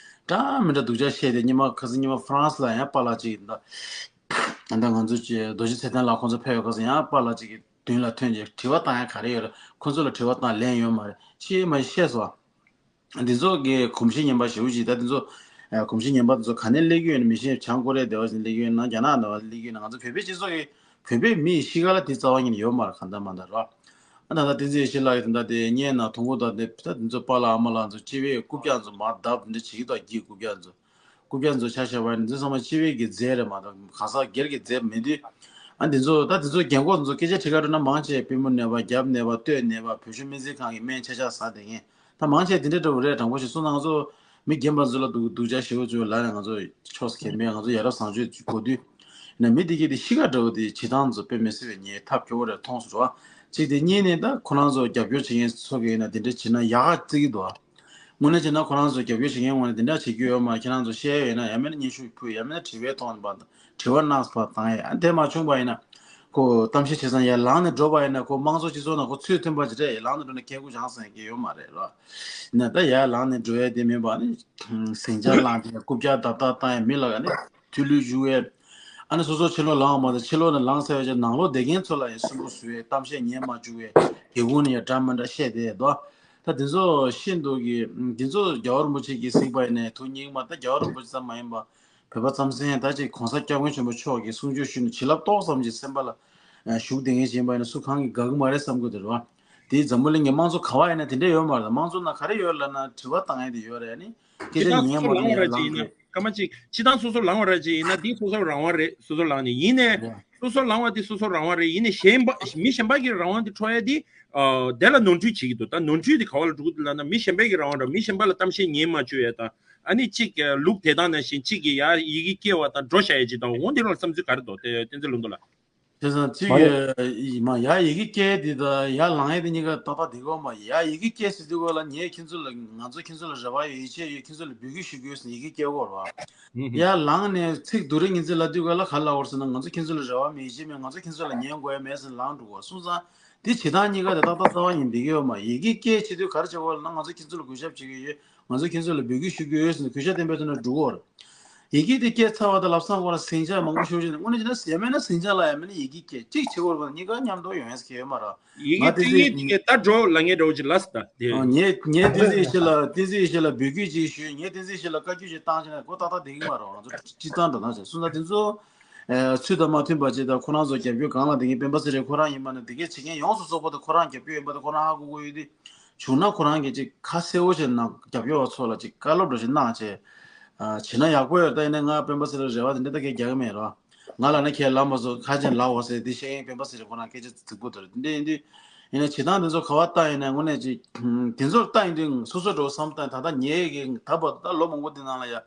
འདྲ་མི་འདྲ་སྡུག་ཅག་བཤད་དེ། སྔོན་མ་ཁ་སང་སྔོན་མ་ཧྥ་རན་སི་ལ་ཡང་པཱ་ལགས་ཅིག་ད་ད་ང་ཚོ་ཅིག་རྡོ་རྗེ་ཚེ་བརྟན་ལགས་ཁོང་ཚོ་ཕེབས་ཡོད་སྐབས་སུ་ཡང་པཱ་ལགས་ཅིག་གིས་མདུན་ལ་ཐོན་རྗེས་དྲི་བ་བཏང་ཡ་ག་རེ་ཡོད་རེད། ཁོང་ཚོ་ལ་དྲི་བ་བཏང་ལན་ཡོད་མ་རེད། ཅིག་མ་བཤད་སོང་། འདི་ཚོ་གི་གོམས་གཤིས་ངན་པ་ཞེ་པོ་ཅིག་ད་འདི་ཚོ་ཨ་གོམས་གཤིས་ངན་པ་འདི་ཚོ་ག་ནས་སླེབས་ཀྱི་ཡོད་ན་མི་ཤེས། བྱང་ཀོ་རི་ཡ་སྡེ་བ་ཞིག་སླེབས་ཀྱི་ཡོད་ན། རྒྱ་ནག་སྡེ་བ་སླེབས་ཀྱི་ཡོད་ན། ང་ཚོ་བོད་པའི་སྤྱི་ཚོགས་ཀྱི་བོད་པའི་མི་ཡི་གཤིས་ཀ་ལ་དེ་རྩ་བ་ཉིད་ནས་ཡོད་མ་རེད། གང་ལྟར་མ་ལྟར་རོ། ཨ་ད་ལྟ་བསྟན་འཛིན་ཡེ་ཤེས་ལགས་ཀྱིས་ད་ལྟ་དེ་བརྙན་ནང་ཐུང་ཀུ་དང་དེ་ད་འདི་ཚོ་པཱ་ལགས་ཨ་མ་ལགས་ཚོ་སྤྱི་པའི་རྐུབ་བཀྱག་ཚོ་མར་བརྡབས་འདི་བྱེད་ཀྱི་འདུག་སྒྱིད་རྐུབ་བཀྱག་ཚོ། རྐུབ་བཀྱག་ཚོ་ཆ་བཞག་པ་ཡིན་ན་འདི་ཚོ་ཚང་མ་སྤྱི་པའི་གི་རྫས་རེད་མ་གཏོགས་གང་ཟག་སྒེར་གྱི་རྫས་མེད་དུས། ཨ་འདི་ཚོ་ད་འདི་ཚོ་རྒན་གོག་ཚོ་སྐད་ཆ་དྲི་ག་འགྲོ་ན་མང་ཆེ་པུས་མོ་ནད་པ། རྒྱབ་ནད་པ། སྟོད་ནད་པ། བོད་ཤུགས་སྨན་རྩིས་ཁང་གི་སྨན་ཆ་ཆ་ཟ་བསྡད་མཁན་ད་མང་ཆེ་དེ་འདྲ་འདྲ་བོ་རེད། དྲང་པོ་ཞིག་གསུངས་ན་ང་ཚོ་མི་རྒན་པ་ཚོ་ལ་སྡུག་སྡུག་ཅག་ཞེ་པོ་ཚོ་ལབ་ནས་ང་ཚོ་ཕྱོགས་སུ་གྱེས་མེད། ང་ཚོ་ཡ་རབས་བཟང་སྤྱོད་གོ་དུས་ན་མི་དེ་གས་དེ་གཤིས་ཀ་འདྲ་བོ་དེ་བྱེད་སྟངས་ཚོ་དཔེ་མི་སྲིད་པའི་ངས་ཐབས་སྐྱོ་བོ་རེ་མཐོང་སོང་ར། གཅིག་དེ། གཉིས་ནས་ད་ཁོ་རང་ཚོ་རྒྱབ་སྐྱོར་བྱེད་མཁན་ཚོ་གིས་ན་དེ་འདྲ་བྱེད་ན་ཡག་ག་བརྩི་གི་འདུག་དངོས་གནས་བྱས་ན་ཁོ་རང་ཚོ་རྒྱབ་སྐྱོར་བྱེད་མཁན་ངོས་ནས་དེ་འདྲ་བྱེད་རྒྱུ་ཡོད་མ་རེད། ཁྱེད་རང་ཚོ་བཤད་ཡོད་ན་ཡང་མིན་ན་སྙན་ཞུ་ཕུལ། ཡང་མིན་ན་དྲི་བའི་ཐོག་ནས་ཕར་དྲི་བ་གནང་ཕར་བཏང་ཡ། ཨ་དེ་མ་བྱུང་བ་ཡིན་ན་ཁོ་གཏམ་བཤད་བྱེད་ཙང་ཡར་ལངས་ནས་འགྲོ་བ་ཡིན་ན་ཁོ་དམངས་གཙོ་སྤྱི་ཚོགས་ནང་ཁོ་ཚུལ་མཐུན་པ་ཅིག་རེད། ཡར་ལངས་ནས་འགྲོ་ནས་སྐད་སྐུ་བཞེངས་ཟེར་མཁན་ཡོད་མ་རེད་ར། ཡིན་ན་ད་ཡར་ལངས་ནས་འགྲོ་ཡ་དེ་མིན་པ་ནི་ཟིང་ཆ་བསླངས་ཏེ་རྐུབ་བཀྱག་རྡབ་རྡབ་བཏང་ཡ། མི་ལ་ཡ་ནི་ཐུགས་ལུས་འཇུ་བའི། ཨ་ནི་སོ་སོ་ཕྱི་ལོགས་ལངས་པ་དང་ཕྱི་ལོགས་ནས་ལངས་ཚར་བའི་རྗེས་ནང་ལོགས་བསྡད་མཁན་ཚོ་ལ་ཡང་སུན་པོ་བཟོ་བའི་གཏམ་བཤད་ཉན་མ་བཅུག་པའི་སྒེའུ་ཁུང་ནས་ཡང་འདྲ་མི་འདྲ་བཤད་བསྡད་འདུག་ད་འདི་ཚོ་ཤིན་ཏུ་གི་འདི་ཚོ་རྒྱལ་བ་རིན་པོ་ཆེ་གིས་གཟིགས་པ་ཡིན་ནའི་ཐུགས་སྙིང་མ། ད་རྒྱལ་བ་རིན་པོ་ཆེ་ཙམ་མ་ཡིན་པ་བོད་པ་རྩམ་ཟན་ད་ཅིག་གོང་ས་སྐྱབས་མགོན་ཆེན་པོ་མཆོག་གིས་གསུང་ཆོས་ཞུས་ནས་བྱིན་རླབས་ཏོག་ཙམ་ཅིག་སེམས་པ་ལ་ཞུགས་བསྡད་མཁན་ཞིག་ཡིན་པ་ཡིན་ན་སུ་གང་གིས་དགའ་གི་མ་རེད་བསམ་གི་འདུག་རེད་བ། དེའི་འཛམ་བུ་གླིང་གི་དམངས་གཙོ་ག་བ་ཡིན་ན་དེ་འདྲ་ཡོད་མ་རེད། དམངས་གཙོ་ནང་ག་རེ་ཡོད་ལབ་ན་དྲི་བ་བཏང་ཡ་དེ་ཡོད་རེད། ཨ་ནི་སྐད་ཆ་ཉན་མ་ཐུབ་ན་ཡར་ལངས་དགོས། སྐར་མ་གཅིག་སྤྱི་བཏང་སོ་སོ་ལངས་པ་ར་ཅིག་ཡིན་ན་འདི་སོ་སོ་རང་དབང་རེད། སོ་སོ་ལངས་ནས་ཡིན་ནས་སོ་སོ་ལངས་པ་འདི་སོ་སོ་རང་དབང་རེད། ཡིན་ནས་གཞན་པ་མི་གཞན་པ་གི་རང་དབང་འདི་འཕྲོག་ཡ་འདི་ཨ་དེ་ལ་ནོར་འཁྲུལ་བྱེད་ཀྱི་འདུག་ད་ནོར་འཁྲུལ་འདི་ག་བ་ལ་འགྲོ་གི་འདུག་ལབ་ན་མི་གཞན་པ་གི་རང་དབང་ར་མི་གཞན་པ་ལ་གཏམ་བཤད་ཉན་མ་བཅུག་ཡ་དང་ཨ་ནི་གཅིག་ལུག་དེ་དང་ནང་བཞིན་གཅིག་གི་ཡ་ཡི་གེ་སྐྱེལ་བ་དང་འགྲོ་བཞག་ཡ་ཅིག་དང་འོ་འདི་རང་བསམ་ཚུལ་ག་རེ་འདུག་དེ་བསྟན་འཛིན་ལུང་རྟོགས་ལགས། དེང་སང་གཅིག་མ་རེད། ཡ་ཡི་མ་ཡ་ཡི་གེ་སྐྱེལ་དེ་དང་ཡ་ལངས་ཡ་དེ་གཉིས་ཀ་ཏག་ཏག་དེ་གོ་མ་ཡ་ཡི་གེ་སྐྱེལ་ཟེར་དུས་གོ་ལ་ངས་ཁྱེད་ཚོ་ལ་ང་ཚོ་ཁྱེད་ཚོ་ལ་རེ་བ་ཡོད་ཡིད་ཆེས་ཡོད་ཁྱེད་ཚོ་ལ་འབོད་སྐུལ་ཞུ་དགོས་ཟེར་ཡི་གེ་སྐྱེལ་གོ་ར། ཧུམ་ཧུམ། ཡ་ལངས་ནས་ཚིག་སྡུག་རུ་ངེས་ཚིག་ལ་དུས་གོ་ལ་ག་ལ་བར་ཟེར་ན་ང་ཚོ་ཁྱེད་ཚོ་ལ་རེ་བ་མེད་ཡིད་ཆེས་མེད་ང་ཚོ་ཁྱེད་ཚོ་ལ་ཉན་དགོས་ཡ་མེད་ཟེར་ལངས་འགྲོ་གོ་སོང་ཙང་དེ་བྱེད་སྟངས་གཉིས་ཀ་དེ་ཏག་ཏག་རྩ་བ་ཉིད་འདི་གོ་མ་ཡི་གེ་སྐྱེལ་བྱེད་དུས་ག་རེ་བྱེད་གོ་ལ་ན་ང་ཚོ་ཁྱེད་ཚོ་ལ་གུས་ཞབས་བྱེད་ཀྱི་ཡོད། ང་ཚོ་ཁྱེད་ཚོ་ལ་འབོད་སྐུལ་ཞུ་རྒྱུ་ཡོད་ཟེར་ནས་གུས་ཞབས་བསྟན་པའི་ཐོག་ནས་འགྲོ་གི་ཡོད་རེད། ཡི་གེ་དེ་སྐད་ཚར་བ་དང་ལབ་སང་ཁོ་རང་ཟིང་ཆ་མང་པོ་ཤོར་ཞིག་ནས་དངོས་གནས་བྱས་ན་ཟིང་ཆ་ལ་ཡང་མིན་ན་ཡི་གེ་སྐད་ཅིག་བྱེད་དགོས་པ་གཉིས་ཀ་མཉམ་དུ་ཡོང་ཡས་ཁེལ་ཡོད་མ་རེད། ཡི་གེ་ང་དེ་བཏང་ཚེ་ཡིན་དེ་གས་ད་འགྲོ་ལབ་ངེས་འདྲ་བོ་ཅིག་ལབ་སོང་ད་དེ། ཨ་ངས་ངས་བསྟན་འཛིན་ཡེ་ཤེས་ལ་བསྟན་འཛིན་ཡེ་ཤེས་ལ་འབོད་སྐུལ་ཅིག་ཞུས། ངས་བསྟན་འཛིན་ཡེ་ཤེས་ལ་བཀའ་བཀྱོན་ཅིག་བཏང་བྱས་ནས་ཁོ་ཏག་ཏག་བསྡད་ཀྱི་མ་རེད། ང་ཚོ་སྤྱིར་བཏང་འགྲོ་སྟངས་བྱས་སོང་ད་དེ་ཚོ་ཚུལ་དང་མ་མཐུན་པ་ཅིག་དང་ཁོ་རང་ཚོ་རྒྱབ་སྐྱོར་སྒང་ལ་བསྡད་མཁན་སྤེན་པ་ཚེ་རིང་ཁོ་རང་ཡིན་པ་ན་དེ་གས་བྱེད་མཁན་ཡོངས་སུ་རྫོགས་པ་དེ་ཁོ་རང་རྒྱབ་སྐྱོར་ཡིན་པ་དེ་ཁོ་རང་ཧ་གོ་གི་ཡོད་དེ། བྱུང་ན་ཁོ་རང་གིས་ཅིག་ཁ་གསལ་བོ་བྱས་ན་རྒྱབ་སྐྱོར་བ་ཚོ་ལ་ཅིག་བཀའ་སློབ་འདྲ་ཞིག་གནང་བྱས། ཨ་བྱས་ན་ཡག་པོ་ཡོད། ད་ཡིན་ན་ང་སྤེན་པ་ཚེ་རིང་རེ་བ་དེ་འདྲ་ད་གས་རྒྱག་གི་མེད་རོ། ང་ལ་ན་ཁས་ལབ་མ་སོང་ཁ་ཅན་ལབ་འོ་ཟེར་དེ་བཤད་ཡིན་སྤེན་པ་ཚེ་རིང་ཁོ་རང་སྐད་ཆ་རྫིག་པོ་དེ་རེད། དེ་འདྲ་ཡིན་དུས་ཡིན་ན་བྱེད་སྟངས་དེ་ཚོ་ག་བ་ལྟ་ཡིན་ན་དངོས་གནས་ཅིག་དེ་ཚོར་ལྟ་ཡིན་དུས་སོ་སོ་འགྲོ་བསམ་བཏང་ད་ལྟ་ཉེ་གི་ད་བར་ད་ལོ་མང་པོ་འདི་ནང་ལ་ཡ་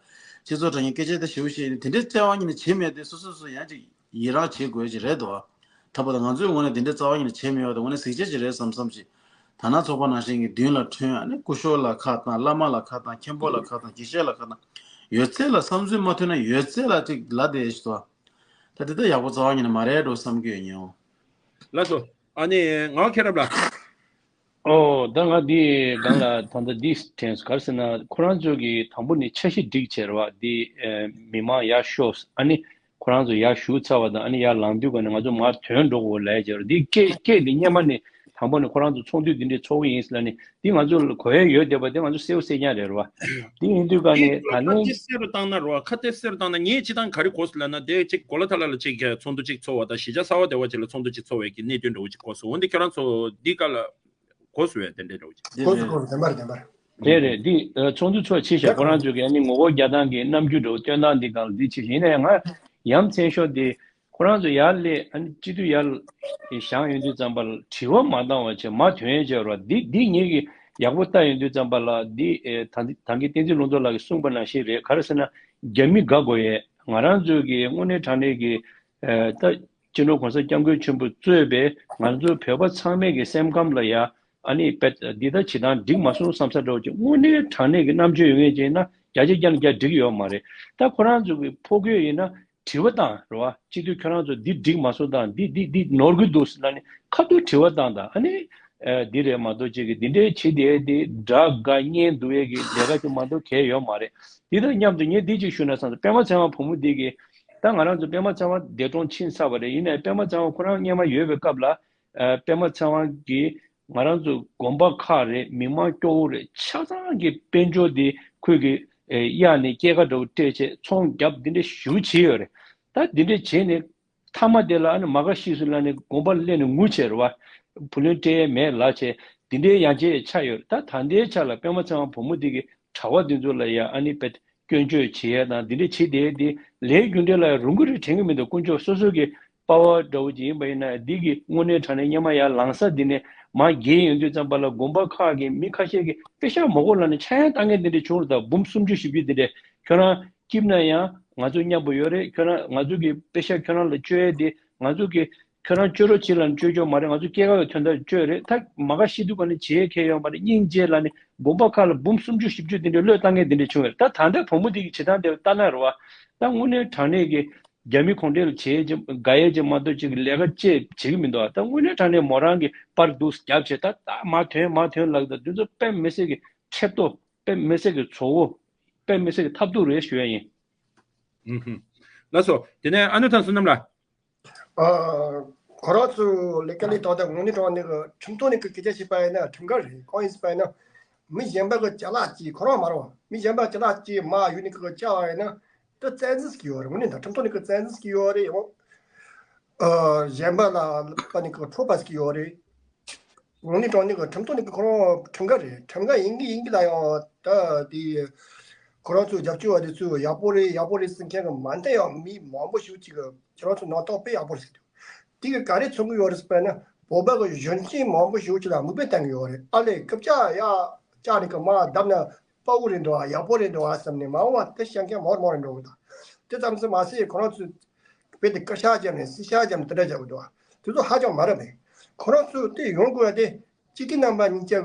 སྤྱི་ཚོགས་དྲ་ངའི་སྐད་ཆ་ད་ཞེ་པོ་བཤད་ཡིན་དེ་འདྲའི་བརྩེ་བ་ཉིད་ནས་བྱེད་མེད་དེ་སོ་སོ་སོ་ཡང་ཅིག་ཡི་རང་བྱེད་དགོས་ཀྱི་རེད་དོ། ད་བར་ད་ང་ཚོའི་ངོས་ནས་དེ་འདྲའི་རྩ་བ་ཉིད་ནས་བྱེད་མེད་པ་དང་དངོས་གནས་གཟི་བརྗིད་ཅིག་རེད་བསམ་བསམ་ཅིག་ད་ན་ཚོགས་པ་ནང་བཞིན་གྱི་མདུན་ལ་ཐོན་ཨ་ནི་སྐུ་ཞབས་ལ་ཁ་བཏང་བླ་མ་ལ་ཁ་བཏང་མཁན་པོ་ལ་ཁ་བཏང་དགེ་བཤེས་ལ་ཁ་བཏང་ཡོད་ཚད་ལ་བསམ་ཚུལ་མ་མཐུན་ན་ཡོད་ཚད་ལ་ཅིག་ལ་དེ་ཞིག་ཏོ། ད་དེ་ད་ཡག་པོ་རྩ་བ་ཉིད་ནས་མ་རེད་འགྲོ་བསམ་གྱི་ཡོད་ཉོ། ལགས་སོ། ཨ་ནི་ངག་མཁན་རབ་ལགས། ཨོ་ད་ང་འདི་སྒང་ལ་ད་ལྟ་འདི་དྲན་སོང་ག་རེ་ཟེར་ན་ཁོ་རང་ཚོ་གི་དང་པོ་ནི་འཆར་གཞི་སྒྲིག་བྱས་རེད་བ། འདི་ཨེ་མི་མང་ཡར་ཤོག་ཨ་ནི་ཁོ་རང་ཚོ་ཡར་ཞུགས་ཚར་བ་དང་ཨ་ནི་ཡར་ལངས་དུས་ག་ནས་ང་ཚོ་མར་ཐོན་འགྲོ་དགོས་ལབ་བྱས་རེད། འདི་སྐད་སྐད་འདི་སྔོན་མ་ནས་དང་པོ་ནས་ཁོ་རང་ཚོ་ཚོགས་འདུ་འདི་འདྲའི་ཚོགས་ཀྱི་ཡིན་ཟེར་ལབ་ནས་འདི་ང་ཚོ་ལ་གོ་ཡ་ཡོད་བསྡད་པ་འདི་ང་ཚོ་གསལ་པོ་གསལ་རྐྱང་རེད་རེད་བ། འདི་ཡིན་དུས་ག་ནས་ད་ཁ་ནས་ཏི་གསལ་རུ་བཏང་ན་རེད་བ། ཁ་ཏི་གསལ་རུ་བཏང་ན་ངས་སྤྱི་བཏང་ག་རེ་གོ་སོང་ལབ་ན་དེ་ཅིག་གོ་ལ་ཐ་ལ་ལ་ཅིག་ཚོགས་འདུ་ཅིག་ཚོགས་པ་དང་གཞིས་ཆགས་གསར་པ་དེ་བ་ཅིག་ལ་ཚོགས་འདུ་ཅིག་ཚོགས་པའི་གི་གནད་དོན་འདྲ་བོ་ཅིག་གོ་སོང་། འོན་ཏེ་ཁྱོད་རང་ཚོ་འདི་ག་ལ་གོ་སོང་བས་དེ་འདྲའི་འདྲ་བོ་ཅིག་དེ་གོ་སོང་། གོ་སོང་། བདེན་པར་བདེན་པར། རེད་རེད། འདི་ཨ་ཚོགས་འདུ་ཚོགས་ཆེ་ཤག་ཁོ་རང་ཚོ་གི་ཨ་ནི་ངོ་རྒོལ་རྒྱག་སྟངས་ཀྱི་རྣམ་འགྱུར་འདྲ་བོ་སྟོན་སྟངས་འདི་སྒང་ལ་འདི་ཆེ་ཤག་ཡིན་ན་ཡང་ང་ཡ་མཚན་ཤོས་དེ་ཁོ་རང་ཚོ་ཡར་སླེབས་ཨ་ནི་སྤྱི་འཐུས་ཡར་བཞེངས་ཡོང་དུས་ཙམ་པ་ལ་དྲི་བ་མ་བཏང་བ་བྱས་མར་ཐོན་ཡས་བྱས་རོགས། འདི་འདི་ངེད་ཀྱིས་ཡག་པོ་ལྟ་ཡོང་དུས་ཙམ་པ་ལ་འདི་ཨེ་ད་ད་གིན་བསྟན་འཛིན་ལུང་རྟོགས་ལགས་ཀྱིས་གསུངས་པ་ནང་བཞིན་རེད། ག་རེ་ཟེར་ན་རྒྱ་མི་དགའ་དགོས་ཡས་ང་རང་ཚོ་གི་དངོས་གནས་དྲང་གནས་ཀྱི་ཨེ་ད་སྤྱི་ནོར་གོང་ས་སྐྱབས་མགོན་ཆེན་པོ་གཙོས་པའི་ང་ཚོ་བོད་པ་ཚང་མའི་གི་སེམས་ཁམས་ལ་ཡ་ཨ་ནི་དཔེ་འདི་ད་བྱེད་སྟངས་འགྲིག་མ་སོང་བསམ་ས་འདྲ་བོ་ཅིག་དངོས་གནས་དྲང་གནས་ཀྱི་རྣམ་དཔྱོད་ཡོད་མཁན་ཅིག་ཡིན་ན་བརྒྱ་ཆ་བརྒྱ་ནས་བརྒྱ་འགྲིག་ཡོད་མ་རེད། ད་ཁོ་རང་ཚོ་གི་ཕོ་རྒོད་ཡིན་ན་དྲི་བ་བཏང་རེད་བ། སྤྱི་འཐུས་ཁྱོད་རང་ཚོ་འདི་འགྲིག་མ་སོང་དང་འདི་འདི་འདི་ནོར་གི་འདུག་ཟེར་ལབ་ནས་ཁ་ཐུག་དྲི་བ་བཏང་དང་ཨ་ནི་ཨ་འདི་རེད་མ་གཏོགས་ཅིག་གི་འདི་འདྲའི་བྱེད་བསྡད་དེ་དགྲ་དགའ་གཉེན་སྡུག་ཡས་ཀྱི་ལས་ཀ་ཅིག་མ་གཏོགས་གལ་ཡོད་མ་རེད། འདི་དང་མཉམ་དུ་ངས་འདི་ཅིག་ཞུ་ན་བསམ་སོང་། པད་མ་ཚེ་དབང་བུ་མོ་འདི་གི་ད་ང་རང་ཚོ་པད་མ་ཚེ་དབང་འདས་གྲོངས་ཕྱིན་ཚར་བ་རེད། ཡིན་ནའི་པད་མ་ཚེ་དབང་ཁོ་རང་སྔོན་མ་ཡོད་པའི་སྐབས་ལ་ཨ་པད་མ་ཚེ་དབང་གིས་ང་རང་ཚོ་དགོན་པ་ཁག་རེད། མི་མང་སྐྱོ་བོ་རེད། ཆ་ཚང་གི་དཔལ་འབྱོར་དེ་ཁོས་ཀྱི་ཨ་གཡར་ནས་སྐྱེད་ཀ་འདྲ་བོ་སྤྲད་བྱས་ཚོང་བརྒྱབ་འདི་འདྲ་ཞེ་པོ་བྱས་ཡོད་རེད། ད་འདི་འདྲ་བྱས་ནས་མཐའ་མ་དེ་ལ་ཨ་ནི་མ་དགའ་ཤི་སོང་ལབ་ནས་དགོན་པ་ལ་སླེབས་ནས་ངུ་བྱས་རེད་བ། བུ་ལོན་སྤྲད་ཡས་མེད་ལབ་བྱས་འདི་འདྲའི་ཡང་རྐྱལ་ཆགས་ཡོད་རེད། ད་ད་ལྟའི་ཆ་ལ་པད་མ་ཚེ་དབང་བུ་མོ་འདི་གི་གྲྭ་པ་འདི་ཚོ་ལ་ཡ་ཨ་ནི་དཔེ་སྐྱོན་བརྗོད་བྱེད་ཡས་དང་འདི་འདྲ་བྱེད་བསྡད་དེ་ལས་རྒྱུ་འབྲས་ལ་ཡ་རུང་གི་རེད་དྲན་གི་མི་འདུག་དཀོན་མཆོག་སོ་སོ་གི་པ་ཝར་འདྲ་བོ་ཅིག་ཡིན་པ་ཡིན་ན་འདི་གི་དངོས་གནས་དྲང་གནས་སྔོན་མ་ཡར་ལངས་ས་འདི་ནས་མར་བརྒལ་ཡོང་དུས་ཙམ་པ་ལ་དགོན་པ་ཁག་གི་མི་ཁ་ཤས་ཀྱིས་པེ་ཤག་མ་དགོས་ལབ་ནས་ཆག་ཡང་བཏང་མཁན་འདི་འདྲ་བྱུང་རེད། ད་འབུམ་སུམ་ཅུ་བཞི་བཅུ་འདི་འདྲ་ཁྱོད་རང་སྐྱིད་ན་ཡང་ང་ཚོ་མཉམ་པོ་ཡོད་རེད། ཁྱོད་རང་ང་ཚོ་གི་པེ་ཤག་ཁྱོད་རང་ལ་སྤྱོད་ཡས་དེ་ང་ཚོ་གི་ཁྱོད་རང་སྤྱོད་རོགས་བྱེད་ལབ་ནས་སྤྱོད་ཆོག་མ་རེད། ང་ཚོ་སྐྱེད་ཀ་བའི་དོན་དག་སྤྱོད་རེད། ད་མ་ག་ཤི་དུས་ག་ནས་བྱེད་ཡས་ཁེལ་ཡོད་མ་རེད། སྙིང་རྗེ་ལབ་ནས་དགོན་པ་ཁག་ལ་འབུམ་སུམ་ཅུ་བཞི་བཅུ་དེ་འདྲའི་བློས་བཏང་མཁན་དེ་འདྲ་བྱུང་བས། ད་ད་ལྟ་བུ་མོ་དེ་གི་བྱེད་སྟངས་དེ་ལྟ་ན་རེད་བ། ད་དངོས་གནས་དྲང་གནས་ཀྱི་རྒྱ་མི་གུང་ཁྲན་ལ་བྱེད་ཡས་ཅིག་དགའ་ཡས་ཅིག་མ་གཏོགས་ཅིག་ལས་ཀ་ཅིག་བྱེད་ཀྱི་མི་འདུག་ད་དངོས་གནས་དྲང་གནས་མོ་རང་གི་པར་འདུག་རྒྱབ་བྱས་ད་ད་མ་ཐོན་མ་ཐོན་ལབ། ད་དེ་ཚོ་དཔེ་མི་སྲིད་ཀྱི་ཁྲེབ་ཏོ་དཔེ་མི་སྲིད་ཀྱི་བཙོག་པོ་དཔེ་མི་སྲིད་ཀྱི་ཐབས་སྡུག་རེད་ཞུ་ཡ་ཡིན། ཨུ་ཧུ། ལགས་སོ། དེ་ནས་ཨ་ནུ་ཐང་བསོད་ནམས་ལགས། ཨ། ཁོ་རང་ཚོ་ལས་ཀ་ལས་དོན་དག་དངོས་གནས་དྲང་གནས་ཀྱི་ཁྲིམས་ཐོག་ནས་ཀྱི་སྐད་ཆ་བཤད་པ་ཡིན་ན་ཁྲིམས་འགལ་རེད། གང་ཡིན་ཟེར་པ་ཡིན་ན་མི་གཞན་པ་གི་ཅ་ལག་ཅིག་ཁོ་རང་མ་རེད་བ། མི་གཞན་པ་ཅ་ལག་ཅིག་མར་ཡུལ་ནས་ཀྱི་བཅག་པ་ཡིན་ན་དེ་བཙན་འཛུལ་ཟེར་གྱི་ཡོད་རེད། དངོས་གནས་དྲང་ཁྲིམས་ཐོག་ནས་ཀྱི་བཙན་འཛུལ་ཟེར་གྱི་ཡོད་རེད། ཡང་ཨ་གཞན་པ་ལ་པ་ནས་ཀྱི་འཕྲོག་པ་ཟེར་གྱི་ཡོད་རེད། དངོས་གནས་དྲང་གནས་ཀྱི་ཁྲིམས་ཐོག་ནས་ཀྱི་ཁོ་རང་ཁྲིམས་འགལ་རེད། ཁྲིམས་འགལ་ཡིན་གྱི་ཡིན་གྱི་ལ་ཡང་ད་དེ་ ཁོ་རང་ཚོའི་རྒྱབ་སྐྱོར་བ་དེ་ཚོས་ཡག་པོ་རེད་ཡག་པོ་རེད་ཟེར་མཁན་གྱི་མ་འདི་ཡང་མི་མང་པོ་ཞིག་ཅིག་གིས་ཁྱེད་རང་ཚོ་ནང་རྟགས་དཔེ་ཡག་པོ་རེད་ཟེར་འདུག་དེ་གིས་ག་རེ་མཚོན་གྱི་ཡོད་རེད་ཟེར་བ་ན། བོད་པ་གི་གཞོན་སྐྱེས་མང་པོ་ཞིག་ཅིག་ལ་མིག་དཔེ་བསྟན་གྱི་ཡོད་རེད། ཨ་ལས་རྐུབ་བཀྱག་ཡར་བཀྱག་ནས་གི་མར་བརྡབས་ན་དཔའ་བོ་རེད་འདུག་ཨ། ཡག་པོ་རེད་འདུག་ཨ་བསམ་ནས་མ་འོངས་པ་དེ་བཤད་མཁན་མང་རུ་མང་རུ་འགྲོ་གི་འདུག་དེ་ཙམ་ཟིག་མ་ཟད་ཁོ་རང་ཚོས་དཔེ་དེ་སྐད་ཆ་བརྒྱབ་ནས་སྲིད་ཆགས་བརྒྱབ་ནས་དེ་འདྲ་བྱ་གི་འདུག་དེ་ཚོ་ཧ་ཅང་མ་རབས་རེད། ཁོ་རང་ཚོས་དེ་ཡོང་དགོས་ཡ་དེ་སྤྱི་འཐུས་རྣམ་པ་གཉིས་ཀྱི་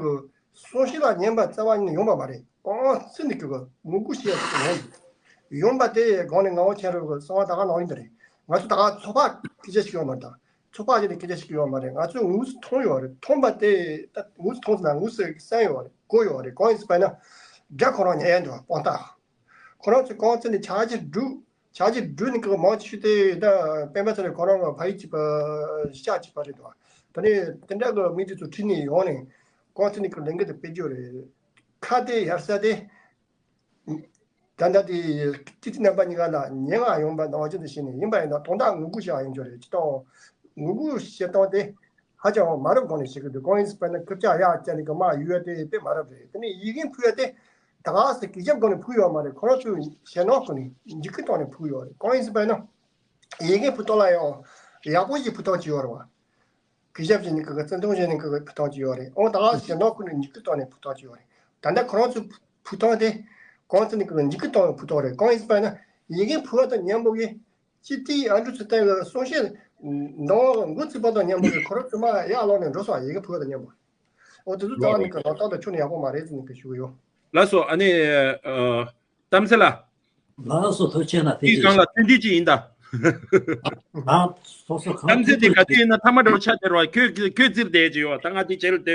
གསུང་བཤད་ལ་ཉན་པ་རྩ་བ་ཉིད་ནས་ཡོང་བ་མ་རེད། ཁོང་ཚོས་འདི་གི་ངོ་རྒོལ་བྱེད་ཡ་ཡོང་དགོས། ཡོང་པ་དེ་སྒང་ནས་ངག་དབང་མཁྱེན་རབ་ཀྱི་གསང་བ་ད་ག་ནང་བཞིན་དེ་རེད། ང་ཚོ་ད་ག་ཚོགས་པ་སྐད་ཆ་ཞིག་ཡོད་མ་རེད་ད། ཚོགས་པ་ཞིག་ནས་སྐད་ཆ་ཞིག་ཡོད་མ་རེད། ང་ཚོས་དངོས་སུ་མཐོང་ཡོད་རེད། མཐོང་པ་དེ་ད་དངོས་སུ་མཐོང་ཟིན་ན་དངོས་སུ་གསན་ཡོད་རེད། གོ་ཡོད་རེད། གང་ཡིན་ཟེར་བ་ན་དགྲ་ཁོ་རང་ཉན་ཡ་འདུག་དཔང་རྟགས། ཁོ་རང་ཚོས་གང་ཚེ་ནས་ཆ་རྒྱུས་བསྒྲུབ། ཆ་རྒྱུས་བསྒྲུབ་ནས་ཀྱི་མང་ཆེ་ཤོས་དེ་ད་སྤེན་པ་ཚེ་རིང་ཁོ་རང་གི་ཕ་ཡུལ་གཅིག་པ་གཞིས་ཆགས་གཅིག་པ་རེད་འདུག་ད་ནི་དེ་འདྲ་གི་མི་དེ་ཚོ་ཁྲིད་ནས་ཡོང་ནས་གང་ཚེ་ནས་ཀྱི་ལས་འགུལ་དེ་སྤེལ་རྒྱུ་རེད། ཁ་དེ་ཡར་ས་དེ་ད་ལྟ་དེ་སྤྱི་འཐུས་རྣམ་པ་གཉིས་ཀ་ལ་ཉེ་བ་ཡོང་པ་ནང་བཞིན་དུ་བྱས་ནས་ཡིན་པ་ཡིན་ན་དོན་དག་ངོ་རྒོལ་བྱ་ཡོང་རྒྱུ་རེད། སྤྱི་དང་ངོ་རྒོལ་བྱེད་སྟངས་དེ་ཧ་ཅང་མ་རབས་སྒང་ནས་བྱེད་ཀྱི་འདུག་གང་ཡིན་ཟེར་བ་ན་རྐུབ་བཀྱག་ཡར་བཀྱག་ནས་གི་མར་གཡུག་ཡ་དེ་དཔེ་མ་རབས་རེད། དེ་ནས་ཡི་གེ་ཕུལ་ཡ་དེ་ད་ག་སེ་གུས་ཞབས་སྒང་ནས་ཕུལ་ཡོད་མ་རེད། ཁོ་རང་ཚོས་ཞེད་སྣང་སྒང་ནས་འཇིགས་སྐུལ་སྟངས་ནས་ཕུལ་ཡོད་རེད། གང་ཡིན་ཟེར་བ་ན་ཡི་གེ་ཕུལ་སྟངས་ལ་ཡང་ཡག་པོ་ཞིག་ཕུལ་སྟངས་ཅིག་ཡོད་རེད་བ། གུས་ཞབས་བྱས་ནས་གི་བརྩི་མཐོང་བྱས་ནས་གི་ཕུལ་སྟངས་ཅིག་ཡོད་རེད། འོ་ད་ག་ཞེད་སྣང་སྒང་ནས་འཇིགས་སྐུལ་སྟངས་ནས་ཕུལ་སྟངས་ཅིག་ཡོད་རེད། ད་ལྟ་ཁོ་རང་ཚོས་ཕུལ་སྟངས་དེ་གང་ཚེ་ནས་གི་འཇིགས་སྐུལ་སྟངས་ཕུལ་སྟངས་རེད། གང་ཡིན་ཟེར་བ་ན་ཡི་གེ་ཕུལ་བ་དང་མཉམ་པོ་གི་སྤྱི་འཐུས་ཨ་འབྲུག་ཚེ་བརྟན་གྱི་གསུང་བཤད་འདང་འགོ་ཚུགས་པ་དང་མཉམ་པོ་གི་ཁོ་རང་ཚོ་མར་ཡར་ལངས་ནས་འགྲོ་སོང་། ཡི་གེ་ཕུལ་བ་དང་མཉམ་པོ། འོ་དེ་ཚོ་རྩ་བ་ནས་གི་ལག་རྟགས་དང་ཁྱོན་ནས་ཡག་པོ་མ་རེད་ཟེར་ནས་གི་ཞུ་གི་ཡོད། ལགས་སོ། ཨ་ནི་ཨ་གཏམ་ཚེ་ལགས། ལགས་སོ། ཐུགས་རྗེ་གནང་། དེ་དེའི་སྒང་ལ་ཐོན་དུས་ཅིག་ཡིན་ད། ང་སོ་སོ་གང་གཏམ་ཚེ་འདི་ག་དུས་ཡིན་ན་ཐ་མ་འདྲ་བོ་ཆགས་བསྡད་རོགས། ཁྱོད་ཁྱོད་བཙིར་བསྡད་ཀྱི་ཡོད། ད་ང་དེ་བྱས་ལ་དེ་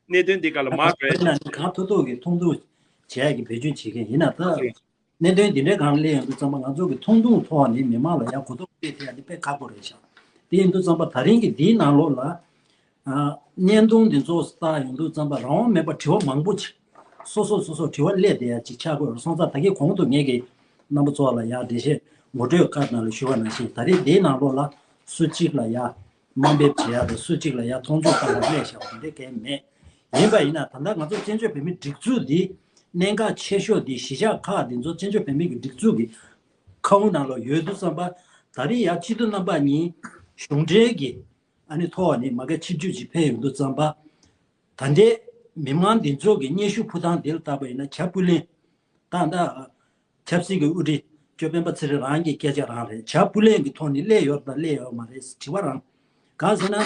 གནད་དོན་འདི་ག་ལ་མ་ཨ་བྲོས། ཡིན་ན་ནི་གང་ཐུབ་ཐུབ་ཀྱིས་ཐུང་ཐུང་བྱས་ཀྱི་བེད་སྤྱོད་བྱེད་མཁན་ཡིན་ན། ད་གནད་དོན་འདི་འདྲའི་སྒང་སླེབས་ཡོང་དུས་ཙམ་པ་ང་ཚོ་གི་ཐུང་ཐུང་ཐོག་ནས་མི་མང་ལ་ཡང་གོ་རྟོགས་སྤེལ་ཐུབ་ཡ་འདི་དཔེ་ཁག་པོ་རེད་ཤག་དེ་ཡིན་དུས་ཙམ་པ་ད་རིང་གི་འདིའི་ནང་ལོགས་ལ་ཨ་བརྙན་ཐུང་འདི་ཚོ་ལྟ་ཡོང་དུས་ཙམ་པ་རང་དབང་མེད་པར་དྲི་བ་མང་པོ་ཅིག་སོ་སོ་སོ་སོ་དྲི་བ་སླེབས་བསྡད་ཡ་ཅིག་ཆགས་ཀྱི་ཡོད་རེད། སོང་ཙང་ད་གིན་གོང་དུ་ངས་ཀྱི་རྣམ་པ་ཚོ་ལ་ཡང་འགྲེལ་བཤད་ངོ་སྤྲོད་སྐབས་ནང་ལ་ཞུས་པ་ནང་བཞིན། ད་རེས་འདིའི་ནང་ལོགས་ལ་སུ་གཅིག་ལ་ཡ་དམའ་འབེབས་བྱེད་ཡ་དང་སུ་གཅིག་ལ་ཡ་མཐོང་ཆུང་བཏང་ཡ་སླེབས་བཞག་པ་དེ་འདྲ་གང་ཡང་མེད། ཡིན་པ་ཡིན་ན་ད་ལྟ་ང་ཚོ་བཙན་བྱོལ་བོད་མིའི་སྒྲིག་འཛུགས་འདི་གནད་འགག་ཆེ་ཤོས་འདི་གཞིས་ཆགས་ཁག་འདི་ཚོ་བཙན་བྱོལ་བོད་མིའི་སྒྲིག་འཛུགས་ཀྱི་ཁ་དབུ་ནང་ལ་ཡོད་དུས་ཙམ་པ། ད་རེས་ཡ་སྤྱི་འཐུས་རྣམ་པ་གཉིས་གཞུང་འབྲེལ་གྱི་ཨ་ནི་ཐོག་ནས་མ་གི་ཆིབས་བསྒྱུར་ཅིག་ཕེབས་ཡོང་དུས་ཙམ་པ། ད་ལྟའི་མི་མང་འདི་ཚོ་གི་སྙན་ཞུ་ཕུལ་སྟངས་འདི་ལ་བལྟས་པ་ཡིན་ན་བྱ་སྤུ་ལེན། ད་ལྟ་ཆབ་སྲིད་ཀྱི་དབུ་ཁྲིད་ཇོ་སྤེན་པ་ཚེ་རིང་རང་གི་སྐད་ཆ་རང་རེད། བྱ་སྤུ་ལེན་གྱི་ཐོག་ནས་སླེབས་ཡོད་དང་སླེབས་ཡོད་མ་རེད་དྲི་བ་རང་། གང་ཟེར་ན།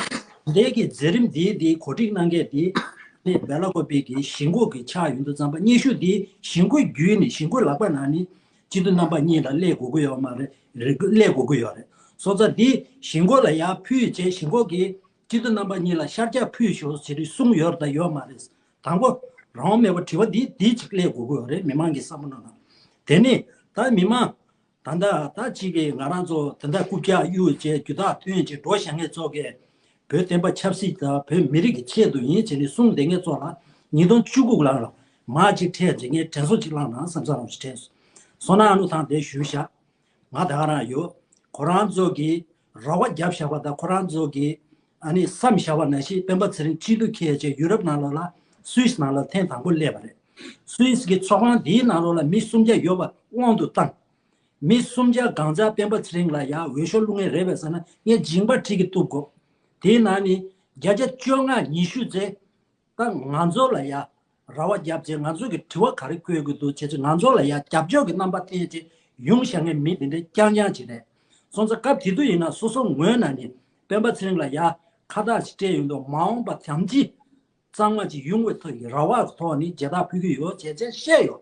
འདས་ཀྱི་མཛད་རིམ་འདིའི་འདིའི་གོ་སྒྲིག་གནང་མཁན་དེ་ནི་སྦེ་ལ་ཀོ་པི་གི་གཞིས་འགོ་གི་ཆགས་ཡོང་དུས་ཙམ་པ། སྙན་ཞུ་འདི་གཞིས་འགོ་བརྒྱུད་ནས་གཞིས་འགོ་ལག་པ་ནང་ནས་སྤྱི་འཐུས་རྣམ་པ་གཉིས་ལ་སླེབས་དགོས་ཀྱི་ཡོད་མ་རེད། རེད། སླེབས་དགོས་ཀྱི་ཡོད་རེད། སོང་ཙང་འདི་གཞིས་འགོ་ལ་ཡར་ཕུལ་བྱས་གཞིས་འགོ་གི་སྤྱི་འཐུས་རྣམ་པ་གཉིས་ལ་ཤར་རྒྱག་ཕུལ་ཤོག་ཟེར་ནས་གསུངས་ཡོད་རེད་དང་ཡོད་མ་རེད། དང་པོ་རང་དབང་མེད་པར་དྲི་བ་འདི་འདི་གཅིག་སླེབས་དགོས་ཀྱི་ཡོད་རེད། མི་མང་གི་བསམ་བློ་ནང་ལ། དེ་ནས་ད་མི་མང་ད་ལྟ་ད་གཅིག་གིས་ང་རང་ཚོ་དེ་འདྲ་རྐུབ་བཀྱག་གཡུག་བྱས་རྒྱུ་དག་ཐོན་བྱས་འགྲོ་བཞག་མཁན་ཚོ་གིས་བོད་བསྟན་པ་ཆབ་སྲིད་དང་བོད་མི་རིགས་ཀྱི་ཆེད་དུ་ཡིན་བྱས་ནས་གསུངས་བསྡད་མཁན་ཚོ་ལ་ཉིས་སྟོང་བཅུ་དགུ་ལ་ལ་མར་ཅིག་ཁྲལ་བྱེད་མཁན་དྲན་གསོ་ཅིག་བསླངས་ན་བསམ་ས་རང་ཞིག་དྲན་སོང་། བསོད་ནམས་ཨ་ནུ་ཐང་དེ་ཞུས་བཞག་ང་ད་ག་རང་ཡོད། ཁོ་རང་ཚོ་གིས་ར་བ་བརྒྱབ་བཞག་པ་དང་ཁོ་རང་ཚོ་གིས་ཨ་ནི་བསམ་བཞག་པ་ནང་བཞིན་སྤེན་པ་ཚེ་རིང་སྤྱི་འཐུས་འཁྱེར་བྱས་ཡུ་རོབ་ནང་ལོགས་ལ་སུད་སི་ནང་ལ་ཐེངས་དང་པོ་སླེབས་པ་རེད། སུད་སི་གི་ཚོགས་ཁང་འདིའི་ནང་ལོགས་ལ་མི་སུམ་བརྒྱ་ཡོད་པ་དབང་དུ་བཏང་། མི་སུམ་བརྒྱ་གང་ཚང་སྤེན་པ་ཚེ་རིང་ལ་ཡ་འོས་ཤོག་བླུགས་མཁན་རེད་པས་ཟེར་ན་ངས་མཇིང་པ་གྲིལ་གྱིས་གཏུབ་དགོས། དེའི་ནང་ནས་བརྒྱ་ཆ་བཅོ་ལྔ་ཉི་ཤུ་ཙམ་ད་ང་ཚོ་ལ་ཡ་ར་བ་བརྒྱབ་བྱས་ང་ཚོ་གི་དྲི་བ་ག་རེ་བཀོད་དགོས་འདུག་བྱས་བྱས་ང་ཚོ་ལ་ཡ་རྒྱབ་སྐྱོར་གྱི་རྣམ་པ་བསྟན་བྱས་ཡོང་བཞག་མཁན་མི་དེ་འདྲ་རྐྱང་རྐྱང་ཅིག་རེད། སོང་ཙང་སྐབས་དེ་དུས་ཡིན་ན་སོ་སོ་ངོས་ནས་ནི་སྤེན་པ་ཚེ་རིང་ལ་ཡ་ཁ་བཏགས་ཤིག་སྤྲད་ཡོང་དུས་མ་འོངས་པ་དམ་ཚིག་གཙང་མ་ཅིག་ཡོང་བའི་ཐོག་གི་ར་བ་གི་ཐོག་ནས་མཇལ་དར་ཕུལ་གྱི་ཡོད་ཅེས་བྱས་བཤད་ཡོད།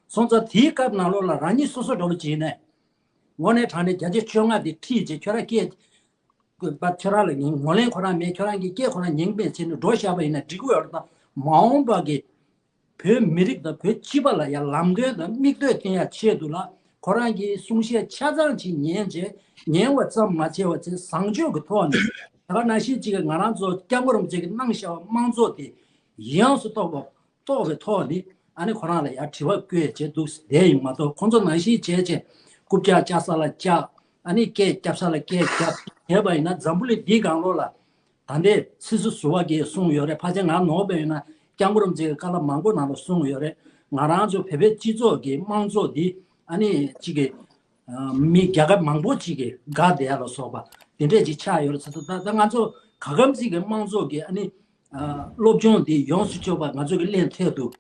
སོང་ཙང་དེའི་སྐབས་ནང་ལོགས་ལ་རང་ཉིད་སོ་སོ་འདྲ་བོ་ཅིག་ཡིན་ནའི་དངོས་གནས་དྲང་གནས་བརྒྱ་ཆ་བཅོ་ལྔ་དེ་ཁྲིད་བྱས་ཁྱོད་རང་སྐད་དགོས་པ་ཁྱོད་རང་ལ་ངོས་ལེན་ཁོ་རང་མེད། ཁྱོད་རང་གི་སྐད་ཁོ་རང་ཉན་མེད་བྱས་ནས་འགྲོ་བཞག་པ་ཡིན་ན་འགྲིག་གི་ཡོད་རེད་དང་། མ་འོངས་པ་གི་བོད་མི་རིགས་དང་བོད་སྤྱི་པ་ལ་ཡང་ལམ་སྟོན་དང་མིག་ལྟོས་བསྟན་ཡ་ཆེད་དུ་ལ་ཁོ་རང་གི་གསུང་བཤད་ཆ་ཚང་ཅིག་ཉན་བྱས། ཉན་པ་ཙམ་མ་བྱས་པ་བྱས་བཟང་སྤྱོད་ཀྱི་ཐོག་ནས་ད་ག་ནང་བཞིན་ཅིག་གི་ང་རང་ཚོ་སྐྱབས་མགོན་རིན་པོ་ཆེ་གི་གནང་བཞག་པ་དམངས་གཙོ་དེ་ཡོངས་སུ་རྟོགས་པ། རྟོགས་པའི་ཐོག་ནས་ཨ་ནི་ཁོ་རང་ལ་ཡང་དྲི་བ་བཀོད་བྱས་འདུག་བསྡད་ཡིན་མ་གཏོགས། ཁོང་ཚོ་ནང་བཞིན་བྱས་བྱས་རྐུབ་བཀྱག་བཀྱག་ས་ལ་བཀྱག་ཨ་ནི་སྐད་བརྒྱབ་ས་ལ་སྐད་བརྒྱབ་བྱས་པ་ཡིན་ན། འཛམ་བུ་གླིང་འདིའི་སྒང་ལོགས་ལ་ད་ལྟའི་ཕྱི་སོ་ཟུར་པ་གིས་གསུངས་ཡོད་རེད། ཕལ་ཆེར་ང་ནོར་བ་ཡིན་ན་སྐྱབས་མགོན་རིན་པོ་ཆེ་གི་བཀའ་སློབ་མང་པོ་ནང་ལ་གསུངས་ཡོད་རེད། ང་རང་ཚོ་བོད་པའི་སྤྱི་ཚོགས་ཀྱི་དམངས་གཙོ་འདི་ཨ་ནི་གཅིག་གི་ཨ་མི་རྒྱལ་ཁབ་མང་པོ་གཅིག་གི་དགའ་བསྡད་ཡ་ལ་སོགས་པ་དེ་འདྲས་ཅིག་ཆགས་ཡོད་རེད་ཟེར། ད་ད་ང་ཚོ་ག་གམ་གཅིག་གི་དམངས་གཙོ་གི་ཨ་ནི་ཨ་སློབ་སྦྱོང་འདི་ཡོངས་སུ་ཆོག་པ་ང་ཚོ་གི་ལེན་ཐུབ་འདུག་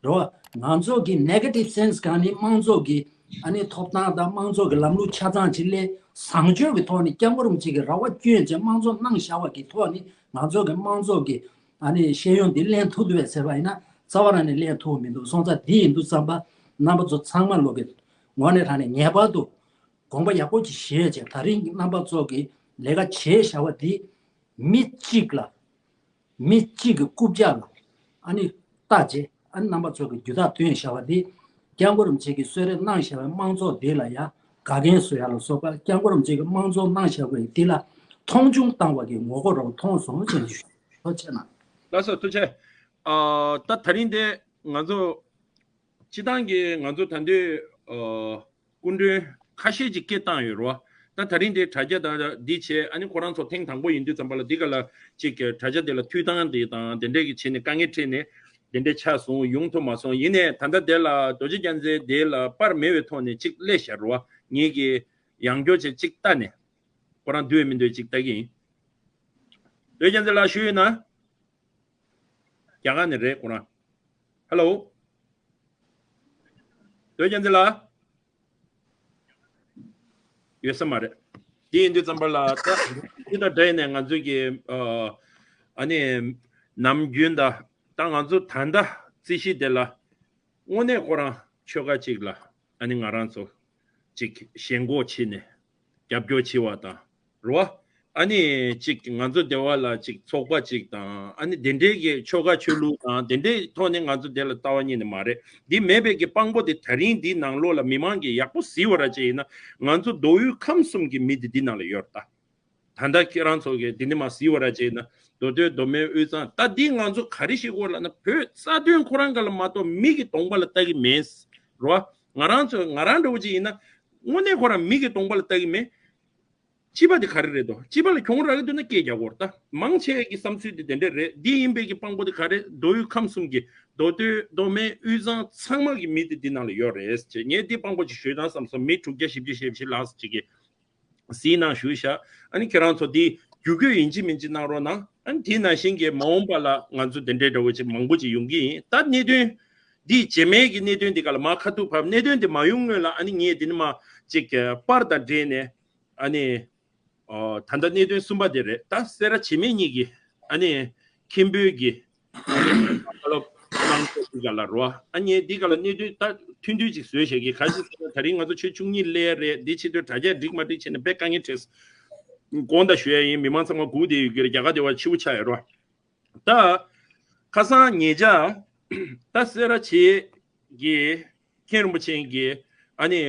རེད་བ། ང་ཚོ་གི་negative sense་གང་ནི་དམངས་གཙོ་གི་ཨ་ནི་ཐོབ་ཐང་དང་དམངས་གཙོ་གི་ལམ་ལུགས་ཆ་ཚང་ཅིག་ལས་བཟང་སྤྱོད་ཀྱི་ཐོག་ནས་སྐྱབས་མགོན་རིན་པོ་ཆེ་གི་ར་བ་བསྐྱོན་བྱས་དམངས་གཙོ་གནང་བཞག་པ་གི་ཐོག་ནས་ང་ཚོ་གི་དམངས་གཙོ་གི་ཨ་ནི་ཤེས་ཡོན་འདི་ལེན་ཐུབ་འདུག་བས་ཟེར་བ་ཡིན་ན་རྩ་བ་རང་ནས་ལེན་ཐུབ་མི་འདུག་སོང་ཙང་འདི་ཡིན་དུས་ཙམ་པ་རྣམ་པ་ཚོ་ཚང་མ་ལོག་གི་ངོ་ནས་རང་ནས་ངེས་པར་དུ་དགོངས་པ་ཡག་པོ་ཅིག་བཞེས་བྱས་ད་རིང་རྣམ་པ་ཚོ་གི་ལས་ཀ་བྱས་བཞག་པ་འདི་མི་གཅིག་ལ། མི་གཅིག་གི་རྐུབ་བཀྱག་ལ་ཨ་ནི་བལྟ་བྱས་ཨ་ནི་རྣམ་པ་ཚོ་གི་རྒྱུ་དག་བཏོན་བཞག་པ་འདི་སྐྱབས་མགོན་རིན་པོ་ཆེ་གིས་གསོལ་རས་གནང་བཞག་པའི་དམངས་གཙོ་འདི་ལ་ཡང་དགའ་མཁན་བཟོ་ཡ་ལ་སོགས་པ་སྐྱབས་མགོན་རིན་པོ་ཆེ་གིས་དམངས་གཙོ་གནང་བཞག་པའི་འདི་ལ་མཐོང་ཆུང་བཏང་བ་གི་ངོ་རྒོལ་རང་མཐོང་སོང་ཅེས་ཞུ་ཐུགས་རྗེ་གནང་། ལགས་སོ་ཐུགས་རྗེ་ཆེ། ཨ་ད་ད་རིང་འདི་ང་ཚོ་སྤྱི་བཏང་གི་ང་ཚོ་ད་འདོད་ཨ། སྐུ་མགྲོན་ཁ་ཤས་ཅིག་སྐད་བཏང་ཡོད་རེད་བ། ད་ད་རིང་དེ་དྲ་རྒྱ་དང་འདི་བྱས་ཨ་ནི་ཁོ་རང་ཚོ་ཐེངས་དང་པོ་ཡིན་དུས་ཙམ་པ་ལ་འདི་ག་ལ་ཅིག་གི་དྲ་རྒྱ་དེ་ལ་འཐུས་བཏང་དེ་དང་དེ་འདྲས་ཀྱི་བྱས་ནས་དཀའ་ངལ་འཕྲད་ནས་དེ་འདྲས་ཆགས་སོང་ཡོང་ཐུབ་མ་སོང་། ཡིན་ནའི་ད་ལྟ་དེ་ལ་རྡོ་རྗེ་རྒྱལ་མཚན་དེ་ལ་པར་མེད་པའི་ཐོག་ནས་ཅིག་སླེབས་ཤག་རེད་བ། ངེད་ཀྱི་ཡང་སྐྱོར་བྱས་ཅིག་ལྟ་ནས་ཁོ་རང་འདུག་མི་འདུག་ཅིག་ལྟ་གི་ཡིན། རྡོ་རྗེ་རྒྱལ་མཚན་ལགས་ཞུ་ཡོད་ན། རྒྱ་གར་ནས་རེད་ཁོ་རང་། ཧེ་ལོ། རྡོ་རྗེ་རྒྱལ་མཚན་ལགས། ཡོད་ས་མ་རེད། དེ་ཡིན་དུས་ཙམ་པ་ལ་ད་འདི་དང་འབྲེལ་ནས་ང་ཚོས་ཀྱི་ཨ་ཨ་ནི་ནམ་རྒྱུན་ད་ད་ང་ཚོ་ད་ལྟ་རྩིས་གཞི་དེ་ལ་དངོས་གནས་ཁོ་རང་ཆོལ་ཁ་གཅིག་ལ་ཨ་ནི་ང་རང་ཚོ་གཅིག་ཞེན་ཁོག་བྱས་ནས་རྒྱབ་སྐྱོར་བྱེད་པ་དང་རེད་བ། ཨ་ནི་གཅིག་ང་ཚོ་སྡེ་བ་ལ་གཅིག་ཚོགས་པ་གཅིག་དང་ཨ་ནི་དེ་འདྲའི་གི་ཆོལ་ཁ་ཆོས་ལུགས་དང་དེ་འདྲའི་ཐོག་ནས་ང་ཚོ་དེ་ལ་ལྟ་བ་གཉིས་ནས་མ་རེད། འདི་མེད་པའི་གི་དཔང་པོ་དེ་ད་རིང་འདི་ནང་ལོགས་ལ་མི་མང་གིས་ཡག་པོ་གཟིགས་པ་ར་ཅིག་ཡིན་ན་ང་ཚོ་མདོ་དབུས་ཁམས་གསུམ་གྱི་མི་དེ་འདི་ནང་ལ་ཡོད་རེད་ད། ད་ལྟ་ཁྱེད་རང་ཚོ་གིས་འདི་ནས་མ་གཟིགས་པ་ར་བྱས་ན་མདོ་སྟོད་མདོ་སྨད་དབུས་གཙང་ད་འདི་ང་ཚོ་ག་རེ་ཞིག་གོ་ལབ་ན་བོད་རྩ་དོན་ཁོ་རང་ག་ལ་མ་གཏོགས་མི་གི་གདོང་པ་ལ་ལྟ་གི་མེད། རོ། ང་རང་ཚོ་ང་རང་འདྲ་བོ་ཅིག་ཡིན་ན་དངོས་གནས་ཁོ་རང་མི་གི་གདོང་པ་ལ་ལྟ་གི་མེད། སྤྱི་པ་དེ་ག་རེ་རེད་དོ། སྤྱི་པ་ལ་གྱོང་རག་གི་འདུག་ན་སྐད་རྒྱག་དགོས་རེད་ད། མང་ཆེ་གི་བསམ་ཚུལ་དེ་དེ་འདྲས་རེད། འདི་ཡིན་པའི་གི་དཔང་པོ་དེ་ག་རེ་མདོ་དབུས་ཁམས་གསུམ་གི་མདོ་སྟོད་མདོ་སྨད་དབུས་གཙང་ཚང་མ་གི་མི་དེ་འདི་ནང་ལ་ཡོད་རེད་ཅེས་ངས་འདི་དཔང་པོ་ཅིག་ཞུས་དང་བསམ་སོང་། མི་དྲུག་བརྒྱ་བཞི་བཅུ་ཞེ་བཞི་ལྷག་ཅིག་གི་གཟིགས་གནང་ཞུས་ཤག་ཨ་ནི་ཁྱེད་རང་ཚོ་འདི་བརྒྱུད་སྐུལ་ཡིན་གཅིག་མིན་གཅིག་གནང་རོགས་གནང་། ཨ་ནི་དེ་ནང་བཞིན་གྱི་མ་འོངས་པ་ལ་ང་ཚོ་དེ་འདྲའི་འདྲ་བོ་ཅིག་མང་པོ་ཅིག་ཡོང་གི་ཡིན། ད་གནད་དོན་འདི་རྗེས་མའི་གི་གནད་དོན་འདི་ག་ལ་མ་ཁ་ཐུག་བབས་གནད་དོན་འདི་མ་ཡོང་སྔོན་ལ་ཨ་ནི་ངས་འདི་ནི་མ་ཅིག་པར་དང་འབྲེལ་ནས་ཨ་ནི་ཨོ། ད་ལྟ་གནད་དོན་གསུམ་པ་དེ་རེད། ད་སེ་ར་བྱེས་སྨད་གཉིས་ཀྱི་ཨ་ནི་མཁན་པོའི་གི་ཨ་ནི་བཀའ་སློབ་གནང་ཕྱོགས་འདི་ག་ལ་རོ། ཨ་ནི་འདི་ག་ལ་གནད་དོན་ད་ཐུང་ཐུང་ཅིག་བཟོས་བཞག་གི་ག་ཞིག་ཟེར་ན་ད་རིང་ང་ཚོ་ཆོས་བཅུ་གཉིས་སླེབས་རེད། འདི་ཕྱི་དོན་དྲ་རྒྱ་འགྲིག་མ་འགྲིག་བྱས་ནས་དཔེ་དཀའ་ངལ་འཕྲད། དགོངས་དག་ཞུ་ཡ་ཡིན། མི་མང་ཚང་མ་སྒུག་བསྡད་ཡོད་ཀྱི་རེད། རྒྱ་གར་དེ་བ་ཕྱི་པོ་ཆགས་ཡོད་རོ། ད་ཁ་སང་ཉེ་ཆར་ད་སེ་ར་བྱེས་ཀྱི་མཁན་རིན་པོ་ཆེ་གི་ཨ་ནི་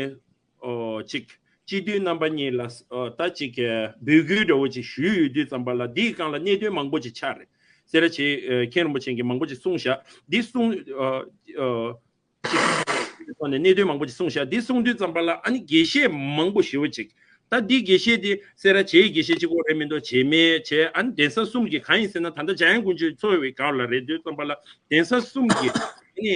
ཨོ་ཅིག་སྤྱི་འཐུས་རྣམ་པ་གཉིས་ལ་ཨོ་ད་ཅིག་འབོད་སྐུལ་འདྲ་བོ་ཅིག་ཞུས་ཡོད་དུས་ཙམ་པ་ལ་འདིའི་སྒང་ལ་གནད་དོན་མང་པོ་ཅིག་ཆགས་རེད། སེ་ར་བྱེས་ཨ་མཁན་རིན་པོ་ཆེ་གིས་མང་པོ་ཅིག་གསུངས་ཤག་འདི་གསུང་ཨོ་ཨོ་ཅིག་ཐོག་ནས་གནད་དོན་མང་པོ་ཅིག་གསུངས་ཤག་འདི་གསུང་དུས་ཙམ་པ་ལ་ཨ་ནི་དགེ་བཤེས་མང་པོ་ཞེ་པོ་ཅིག་ད་འདི་དགེ་བཤེས་དེ་སེ་ར་བྱེས་དགེ་བཤེས་གཅིག་པོ་རེད་མི་འདུག་བྱེས་སྨད་བྱས་ཨ་ནི་གདན་ས་གསུམ་གྱི་གང་ཡིན་ཟེར་ན་ད་ལྟ་འཇམ་དབྱངས་དཀོན་མཆོག་འཚོ་བའི་སྒང་ལ་རེད་དུས་ཙམ་པ་ལ་གདན་ས་གསུམ་གྱི་ཨ་ནི་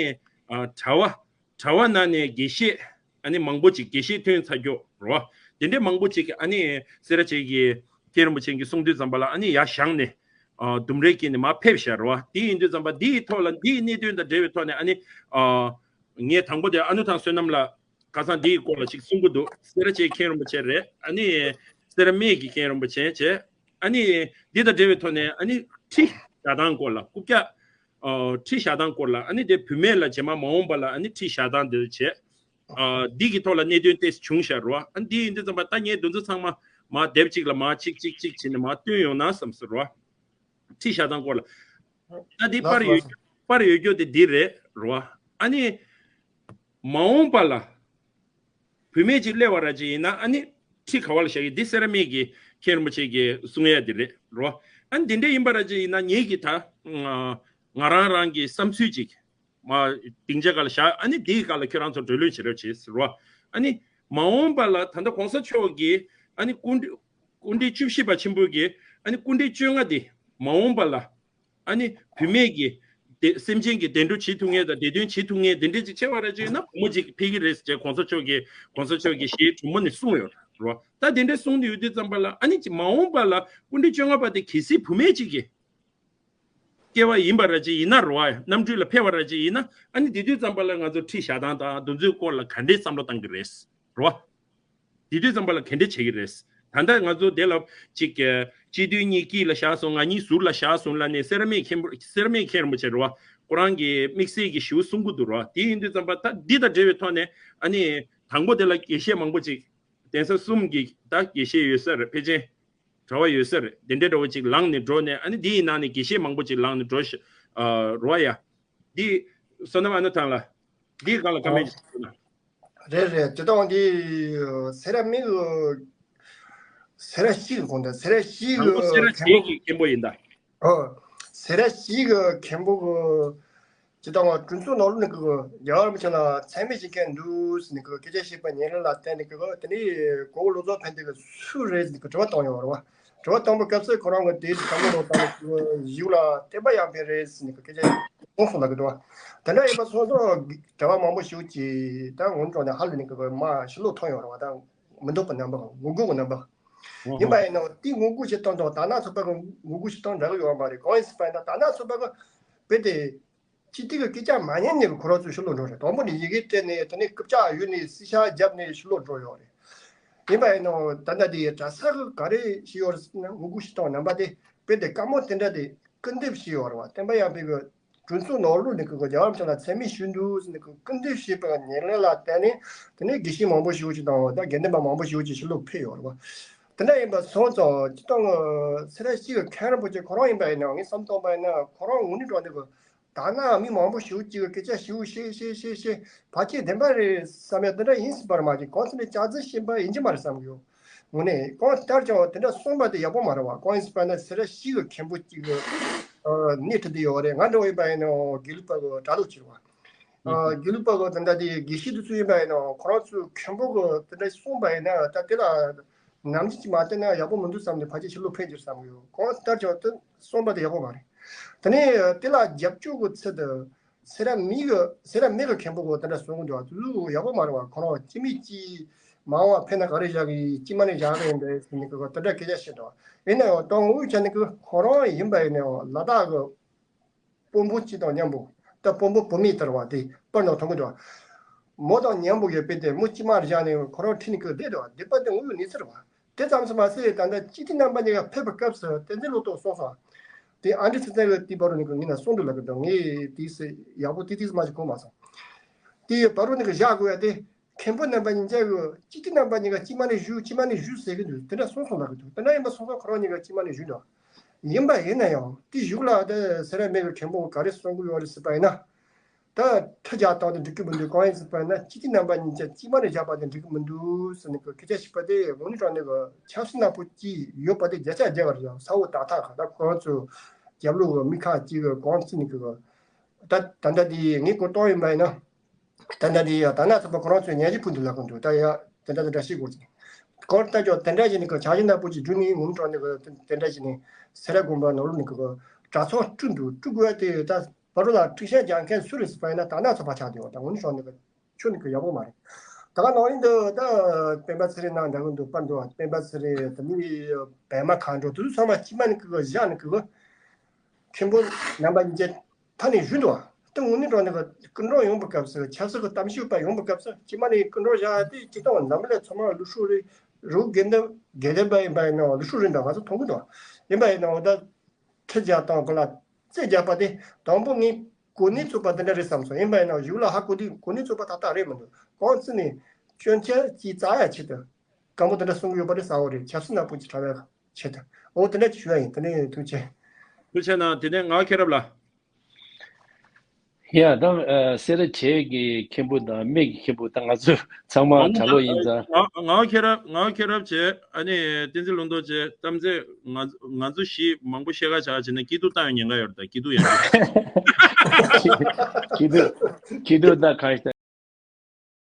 ཨ་གྲྭ་པ་གྲྭ་པ་ནང་ནས་དགེ་བཤེས་ཨ་ནི་མང་པོ་ཅིག་དགེ་བཤེས་ཐོན་ཚར་རྒྱུ་རོ། དེ་འདྲའི་མང་པོ་ཅིག་གིས་ཨ་ནི་སེ་ར་བྱེས་ཀྱི་མཁན་རིན་པོ་ཆེ་གིས་གསུང་དུས་ཙམ་པ་ལ་ཨ་ནི་ཡར་བཞེངས་ནས་ཨ་ལྡུམ་རའི་དཀྱིལ་ནས་མར་ཕེབས་ཤག་རོ། དེ་ཡིན་དུས་ཙམ་པ་འདིའི་ཐོག་ལ་འདིའི་གནད་དོན་དང་འབྲེལ་བའི་ཐོག་ནས་ཨ་ནི་ཨ་ངས་དང་པོ་དེ་ཨ་ནུ་ཐང་བསོད་ནམས་ལགས་ཁ་སང་འདིའི་སྐོར་ལ་ཅིག་གསུང་གི་འདུག་སེ་ར་བྱེས་མཁན་རིན་པོ་ཆེ་རེད། ཨ་ནི་སེ་ར་སྨད་ཀྱི་མཁན་རིན་པོ་ཆེ་བྱས། ཨ་ནི་འདི་དང་འབྲེལ་བའི་ཐོག་ནས་ཨ་ནི་ཁྲི་བཞག་སྟངས་སྐོར་ལ་རྐུབ་བཀྱག་ཨ་ཁྲི་བཞག་སྟངས་སྐོར་ལ་ཨ་ནི་དེ་བུད་མེད་ལ་རྗེས་མ་མ་འོངས་པ་ལ་ཨ་ནི་ཁྲི་བཞག་སྟངས་འདི་བྱས། ཨ་འདི་གི་ཐོག་ལ་གནད་དོན་ཏོག་ཙམ་བྱུང་ཤག་རོ། ཨ་འདི་ཡིན་དུས་ཙམ་པ་ད་ངས་འདི་ཚོ་ཚང་མ་མར་དེབ་གཅིག་ལ་མར་གཅིག་གཅིག་གཅིག་བྱས་ནས་མར་བཏོན་ཡོང་ན་བསམ་སོང་རོ། ཁྲི་བཞག་སྟངས་སྐོར་ལ། ད་འདི་པར་ཡོད་པར་ཡོད་རྒྱུ་དེ་འདི་རེད་རོ། ཨ་ནི་མ་འོངས་པ་ལ་བུད་མེད་ཅིག་སླེབས་པ་ར་ཅིག་ཡིན་ན་ཨ་ནི་ཁྲི་ག་བ་ལ་བཞག་གི་འདི་སེ་ར་སྨད་ཀྱི་མཁན་རིན་པོ་ཆེ་གིས་གསུང་ཡ་དེ་རེད་རོ། ཨ་ནི་འདི་འདྲ་ཡིན་པ་ར་ཅིག་ཡིན་ན་ངེད་ཀྱི་ད་ང་རང་རང་གི་བསམ་ཚུལ་ཅིག་མ་སྡིངས་ཆ་སྒང་ལ་བཞག་ཨ་ནི་འདིའི་སྒང་ལ་ཁྱོད་རང་ཚོ་འགྲོ་ལུགས་བྱེད་རོགས་བྱེད་ཟེར་བ། ཨ་ནི་མ་འོངས་པ་ལ་ད་ལྟ་གོང་ས་མཆོག་གིས་ཨ་ནི་སྐུ་ཕྲེང་སྐུ་ཕྲེང་བཅུ་བཞི་པ་ཆེན་པོ་གིས་ཨ་ནི་སྐུ་ཕྲེང་བཅོ་ལྔ་འདི་མ་འོངས་པ་ལ་ཨ་ནི་བུད་མེད་ཀྱི་ དེ་སེམས་ཅན་གྱི་བདེ་འགྲོ་བྱེད་ཐུབ་མཁན་དང་བདེ་དོན་བྱེད་ཐུབ་མཁན་དེ་འདྲས་ཅིག་ཆགས་པ་ར་ཅིག་ཡིན་ན་བུ་མོ་ཅིག་ཕེབས་ཀྱི་རེད་ཟེར་གོང་ས་མཆོག་གིས་གོང་ས་མཆོག་གི་ཞལ་དྲོན་མོ་ནས་གསུངས་ཡོད་རེད་བ། ད་དེ་འདྲས་གསུངས་དུ་ཡོད་དུས་ཙམ་པ་ལ་ཨ་ནི་ཅིག་མ་འོངས་པ་ལ་སྐུ་ཕྲེང་བཅོ་ལྔ་པ་དེ་གལ་སྲིད་བུད་མེད་ཅིག་གི་སྐྱེ་བ་ཡིན་པ་ར་ཅིག་ཡིན་ན་རེད་བ། གནམ་གྲུ་ལ་ཕེབས་པ་ར་ཅིག་ཡིན་ན་ཨ་ནི་དེ་དུས་ཙམ་པ་ལ་ང་ཚོ་ཁྲིད་བཞག་སྟངས་དང་དེ་ཚོའི་སྐོར་ལ་ག་འདྲས་བསམ་བློ་བཏང་གི་རེད་རེད་བ། དེ་དུས་ཙམ་པ་ལ་ག་འདྲས་བྱེད་ཀྱི་རེད། ད་ལྟ་ང་ཚོ་དེ་ལ་ཅིག་གི་སྤྱི་དོན་གཉིས་དཀྱིལ་ལ་བཞག་སོང་། ང་གཉིས་ཟུར་ལ་བཞག་སོང་ལ་ནས་སེ་ར་སྨད་མཁན་པོ་སེ་ར་སྨད་མཁན་རིན་པོ་ཆེ་རེད་བ། ཁོ་རང་གི་དམིགས་བསལ་གྱི་ཞུ་གསུང་གི་འདུག་རེད་བ། དེ་ཡིན་དུས་ཙམ་པ་ད་འདི་དང་འབྲེལ་བའི་ཐོག་ནས་ཨ་ནི་དང་པོ་དེ་ལ་དགེ་བཤེས་མང་པོ་ཅིག་གདན་ས་གསུམ་གྱི་ད་དགེ་བཤེས་ཡོད་ས་རེད། ཕལ་ཆེར་གྲྭ་པ་ཡོད་ས་རེད། དེ་འདྲའི་འདྲ་བོ་ཅིག་ལངས་ནས་འགྲོ་ནས་ཨ་ནི་འདི་ཡི་ནང་ནས་དགེ་བཤེས་མང་པོ་ཅིག་ལངས་ནས་འགྲོ་ཤ་ཨ་རེད་བ་ཡ། འདི་བསོད་ནམས་ཨ་ནུ་ཐང་ལ་འདིའི་སྒང་ལ་བཀའ་མོལ་ཅིག་ཞུ་ན། རེད་རེད། དེ་དང་འདི་སེ་ར་མི་གི་སེ་ར་བཞི་གི་དགོན་དང་སེ་ར་བཞི་དང་པོ་སེ་ར་གི་བཞི་གི་མཁན་པོ་ཡིན་ད། ཨོ། སེ་ར་བཞི་གི་མཁན་པོ་གི་དེ་དང་གྲོས་ཚོགས་ནང་ལོགས་ནས་གི་རྒྱལ་བ་རིན་པོ་ཆེ་ལ་མཚན་སྨད་བྱེད་མཁན་འདུག་ཟེར་ནས་གི་སྐད་ཆ་བཤད་པ་ཉེ་རིང་ལ་བལྟས་ནས་གི་དེ་ནས་གོ་བོ་ལོ་ཙཱ་བ་དེ་གི་སུ་རེད་ཟེར་ནས་གི་དྲི་བ་བཏང་ཡོད་རེད་བ། དྲི་བ་དང་པོ་སྐབས་སུ་ཁོ་རང་གི་དེའི་བསམ་བློ་བཏང་ནས་གི་ཡུལ་ལ་བསྟན་པ་ཡར་འཕེལ་རེད་ཟེར་ནས་གི་སྐད་ཆ་གསུངས་སོང་ལ་གི་འདུག་བ། དེ་འདྲ་ཡིན་པ་སོང་ཙང་གྲྭ་པ་མང་པོ་ཞིག་གིས་ད་ངོ་མ་དྲང་ནས་ཧ་ལས་ནས་གི་མ་ཕྱི་ལོགས་ཐོན་ཡོད་རེད་བ། ད་མི་འདོད་པའི་རྣམ་པ་ངོ་རྒོལ་གྱི་རྣམ་པ། ཡིན་པ་ཡིན་ནའང་དེ་ངོ་རྒོལ་བྱེད་སྟངས་དང་དར་ནག་ཚོགས་པ་གི་ངོ་རྒོལ་བྱེད་སྟངས་འདྲ་གི་ཡོད་མ་རེད། གང་ཡིན་ཟེར་བ་ཡིན་ན་དར་ནག་ཚོགས་པ་གི་དཔེ་དེ་སྤྱི་འཐུས་ཀྱི་སྐད་ཆ་མ་ཉན་ནས་ཁོ་རང་ཚོ་ཕྱི་ལོགས་འགྲོ་རེད། དང་པོ་ནས་ཡི་གེ་སྤྲད་ནས་དེ་ནས་རྐུབ་བཀྱག་གཡུགས་ནས་སྲིད་ཤག་བརྒྱབ་ནས་ཕྱི་ལོགས་འགྲོ་ཡོད་རེད། ཡིན་པ་ཡིན་ནའང་ད་ལྟ་དེ་གྲྭ་ས་གི་ག་རེ་ཞིག་ཡོད་རེད་ཟེར་ན་ངོ་རྒོལ་བྱེད་སྟངས་རྣམ་པ་དེ་དཔེ་དེ་བཀའ་མོལ་དེ་འདྲ་དེ་སྐུར་འདེབས་བྱས་ཡོད་རེད་བ། བསྟན་པ་ཡར་འཕེལ་གི་གྲོས་ཚོགས་ནང་ལོགས་ནས་གི་རྒྱལ་བ་རིན་པོ་ཆེ་ལ་མཚན་སྨད་ཞུས་འདུག་ཟེར་ནས་གི་སྐུར་འདེབས་བྱས་པའི་ཉེར་ལེན་ལ་བརྟེན་ནས་དེ་ནས་དགེ་བཤེས་མང་པོ་ཞིག་ཅིག་དང་ད་དགེ་འདུན་པ་མང་པོ་ཞིག་ཅིག་ཕྱི་ལོགས་ཕེབས་ཡོད་རེད་བ། དེ་འདྲ་ཡིན་པ་སོང་ཙང་སྤྱིར་བཏང་གི་སེ་ར་བཞི་གི་མཁན་རིན་པོ་ཆེ་ཁོ་རང་ཡིན་པ་ཡིན་ན་ངས་བསམ་བཏང་པ་ཡིན་ན་ཁོ་རང་ངོས་ནས་དྲང་གནས་གི་དར་ནག་མི་མང་པོ་ཞིག་ཅིག་གི་སྐད་ཆ་ཞིག་བཤད་བཤད་བཤད་བཤད་ཕལ་ཆེར་བདེན་པ་རེད་བསམ་ཡ་དེ་འདྲ་ཡིན་སྲིད་པ་རེད་མ་གཏོགས་གང་ཟེར་ན་སྐྱག་རྫུན་བཤད་པ་ཡིན་གྱི་མ་རེད་བསམ་གི་ཡོད། དངོས་གནས་གང་ལྟར་ཀྱང་དེ་འདྲ་གསུངས་པ་དེ་ཡག་པོ་མ་རེད་བ། གང་ཡིན་ཟེར་བ་ན་སེ་ར་བཞི་གི་མཁན་པོ་གཅིག་གི་ཨ་སྣེ་ཁྲིད་དེ་ཡོད་རེད། ང་འདྲ་བོ་ཡིན་པ་ཡིན་ན་དགེ་ལུགས་པ་གི་གྲྭ་ལོག་ཕྱིར་བ། ཨ་དགེ་ལུགས་པ་གི་དེ་འདྲ་དེ་དགེ་བཤེས་དེ་ཚོ་ཡིན་པ་ཡིན་ན་ཁོ་རང་ཚོའི་མཁན་པོ་གི་དེ་འདྲ་གསུངས་པ་ཡིན་ན་ད་དེ་ལ་ནམ་རྒྱུན་གྱི་མ་བལྟས་ན་ཡག་པོ་མི་འདུག་བསམ་ནས་ཕལ་ཆེར་ཕྱིར་ལོག་ཕེབས་ཀྱི་རེད་བསམ་གི་ཡོད། གང་ལྟར་ཀྱང་དེ་གསུངས་པ་དེ་ཡག་པོ་མ་རེད། དེ་ནས་དེ་ལ་རྒྱབ་སྐྱོར་གི་ཚུལ་དུ། སེ་ར་མི་གི་སེ་ར་མི་གི་མཁན་པོ་གི་དེ་འདྲ་གསུང་གི་འདུག་དེ་ཚོ་ཡག་པོ་མ་རེད་བ། ཁོ་རང་སྐྱེ་མི་སྐྱེ་མ་འོངས་པ་ཕན་ན་ག་རེ་བཞག་གི་སྐྱེ་མ་ནས་བཞག་གི་ཡིན་པས་ཟེར་ནས་གི་དེ་འདྲ་སྐད་ཆ་བཤད་འདུག་ཡིན་ན་ཡང་ད་དངོས་ཡོད་ཆ་ནས་གི་ཁོ་རང་ཡིན་པ་ཡིན་ན་ཡང་ལ་དྭགས་གི་དཔོན་པོ་གཅིག་དང་མཉམ་པོ་ད་དཔོན་པོ་བུད་མེད་དར་བ་དེ་པར་ནང་མཐོང་གི་འདུག་མོ་དང་མཉམ་པོ་ཡོད་པས་དེ་མོ་སྐྱེ་མ་བཞག་ནས་ཁོ་རང་ཁྲིད་ནས་གི་བསྡད་འདུག་བསྡད་པ་དེ་དངོས་ཡོད་གནས་ཚུལ་རེད་བ། དེ་ཙམ་དུ་མ་ཟད་ད་ལྟ་སྤྱི་འཐུས་རྣམ་པ་གཉིས་ཀ་ཕེབས་པའི་སྐབས་སུ་བསྟན་འཛིན་བློ་གྲོས་གསུངས་སོང་། དེ་ཨ་འདྲི་ཚིག་ཚན་གྱི་དེའི་བར་དུ་ནི་གི་ངས་ན་གསུང་དུ་ལབ་ཀྱི་འདུག་ངས་དེའི་སེ་ཡག་པོ་ཏིག་ཏིག་མ་ཞིག་གོ་མ་སོང་། དེའི་བར་དུ་ནི་གི་བཞག་དགོས་ཡ་དེ་མཁན་པོ་རྣམ་པ་གཉིས་ཀྱ་གི་སྤྱི་འཐུས་རྣམ་པ་གཉིས་ཀ་སྐྱེ་མ་ནས་བཞུགས་སྐྱེ་མ་ནས་བཞུགས་ཟེར་གི་འདུག་དེ་འདྲ་གསུངས་སོང་ལབ་ཀྱི་འདུག་དེ་འདྲ་ཡིན་པ་སོང་ཙང་ཁོ་རང་གཉིས་ཀ་སྐྱེ་མ་ནས་བཞུགས་འདུག་ཡིན་པ་ཡིན་ན་ཡང་དེ་གཞུག་ལ་དེ་སེ་ར་མི་གི་མཁན་པོ་ག་རེ་གསུང་གི་ཡོད་རེད་ཟེར་བ་ཡིན་ན། ད་ཁྲི་བརྒྱ་བཏང་དུ་འགྲིག་གི་མི་འདུག་གང་ཡིན་ཟེར་བ་ན་སྤྱི་འཐུས་རྣམ་པ་གཉིས་ཀྱང་སྐྱེ་མ་ནས་བཞག་པ་དེ་འགྲིག་གི་མི་འདུག་ཟེར་ནས་སྐད་ཆ་བཤད་པ་དེ་དངོས་གནས་དྲང་གནས་ཀྱི་ཆབ་སྲིད་ནག་པོ་ཅིག་ཡོད་པ་དེ་བརྒྱ་ཆ་བརྒྱ་ག་རེད། ཡང་ས་འོག་ཏག་ཏག་ག་ད་ཁོ་རང་ཚོའི་རྒྱབ་ལོགས་ཀྱི་མི་ཁག་ཅིག་གི་གང་བརྩིས་ནས་ཀྱི་ད་ད་ལྟ་དེ་ངས་གོ་གཏོང་ཡིན་པ་ཡིན་ན་ད་ལྟ་དེ་ཡང་ད་ན་ཚོགས་པ་ཁོ་རང་ཚོའི་ཉན་གྱི་ཕུལ་འདུག་ལབ་གི་འདུག་ད་ཡ་དེ་འདྲ་དེ་འདྲ་བཤད་དགོས་ཀྱི་གང་ལྟར་ཀྱང་དེ་འདྲ་བྱས་ནས་ཀྱི་འཆར་གཞི་ནག་པོ་ཅིག་བསྒྲུབས་ནས་ངོ་མ་དྲང་གནས་ཀྱི་དེ་འདྲ་བྱས་ནས་སེ་ར་དགོན་པ་ནང་ལོགས་ནས་ཀྱི་གྲྭ་ཚང་བསྐྲུན་འདུག་བསྐྲུན་དགོས་ཡ་དེ་ད། བར་དུ་ལ་འཁྲུག་ཆ་རྒྱག་མཁན་སུ་རེད་ཟེར་བ་ཡིན་ན་ད་ན་ཚོགས་པ་ཆགས་བསྡད་ཡོད། ད་དངོས་གནས་དྲང་གནས་ཀྱི་ཁྱོན་ནས་ཀྱི་ཡག་པོ་མ་རེད། ད་ག་ནང་བཞིན་དུ་ད་སྤེན་པ་ཚེ་རིང་ནང་འདྲ་གི་འདུག་པར་འདུག་སྤེན་པ་ཚེ་རིང་དེ་ནི་པད་མ་མཁའ་འགྲོ་དེ་ཚོ་ཚང་མ་སྐྱེ་མ་ནས་ཀྱི་བཞག་ནས་ཀྱི་མཁན་པོ་རྣམ་པ་གཉིས་ཀྱི་མཐའ་ནས་བཞུགས་འདུག་ད་དངོས་གནས་དྲང་གནས་ཀྱི་སྐུ་མགྲོན་ཡོང་བའི་སྐབས་སུ་ཆབ་སྲིད་ཀྱི་གཏམ་ཤོད་པ་ཡོང་བའི་སྐབས་སུ་སྐྱེ་མ་ནས་སྐུ་མགྲོན་བཞག་ཡ་དེ་སྤྱིར་བཏང་འཛམ་བུ་གླིང་ཚང་མ་ལུགས་སྲོལ་རེད། རི་བོ་དགེ་ལྡན་དགེ་ལྡན་པ་ཡིན་པ་ཡིན་ན་ལུགས་སྲོལ་རེད་འདྲ་ང་ཚོ་མཐོང་གི་འདུག་ཡིན་པ་ཡིན་ནའང་ད། ཁྲི་བརྒྱ་དང་དགུ་ལ་རྩིས་རྒྱག་པ་དེ་དང་པོ་ངས་གོ་གནས་བཙུགས་པ་དེ་འདྲ་རེད་བསམ་སོང་། ཡིན་པ་ཡིན་ན་གཞུག་ལ་ཧ་གོ་དུས་གོ་གནས་བཙུགས་པ་ཏག་ཏག་རེད་མི་འདུག་གང་བརྩིས་ནས་སྐྱོན་ཆ་ཅིག་བཙག་ཡ་ཆེད་དུ་སྐམ་པོ་དེ་འདྲ་གསུང་གི་ཡོད་པ་རེད་གསལ་བོ་རེད། ཆབ་སྲིད་ནག་པོ་ཅིག་དྲ་བའི་ཆེད་དུ་འོ་དེ་འདྲ་ཅིག་ཞུ་ཡ་ཡིན། དེ་ནས་ཐུགས་རྗེ་ཆེ། ཐུགས་རྗེ་གནང་། དེ་ནས་ང་མཁྱེན་རབ་ལ། ཡ་ད་ཨ་སེ་ར་བྱེས་ཀྱི་མཁན་པོ་དང་སྨད་ཀྱི་མཁན་པོ་ད་ང་ཚོ་ཚང་མ་གྲྭ་ལོག་ཡིན་ཙང་། ང་ང་ཁྱེད་རབ་ང་ཁྱེད་རབ་བྱས་ཨ་ནི་བསྟན་འཛིན་ལུང་རྟོགས་བྱས་གཏམ་ཚེ་ང་ང་ཚོ་ཞིག་མང་པོ་བཤད་ཁ་བྱ་བྱས་ན་སྐྱིད་སྡུག་བཏང་ཡོང་ཉེན་ཁ་ཡོད་རེད། ད་སྐྱིད་སྡུག་ཡང་སྐྱིད་སྡུག་སྐྱིད་སྡུག་ད་གང་ཞིག་ད།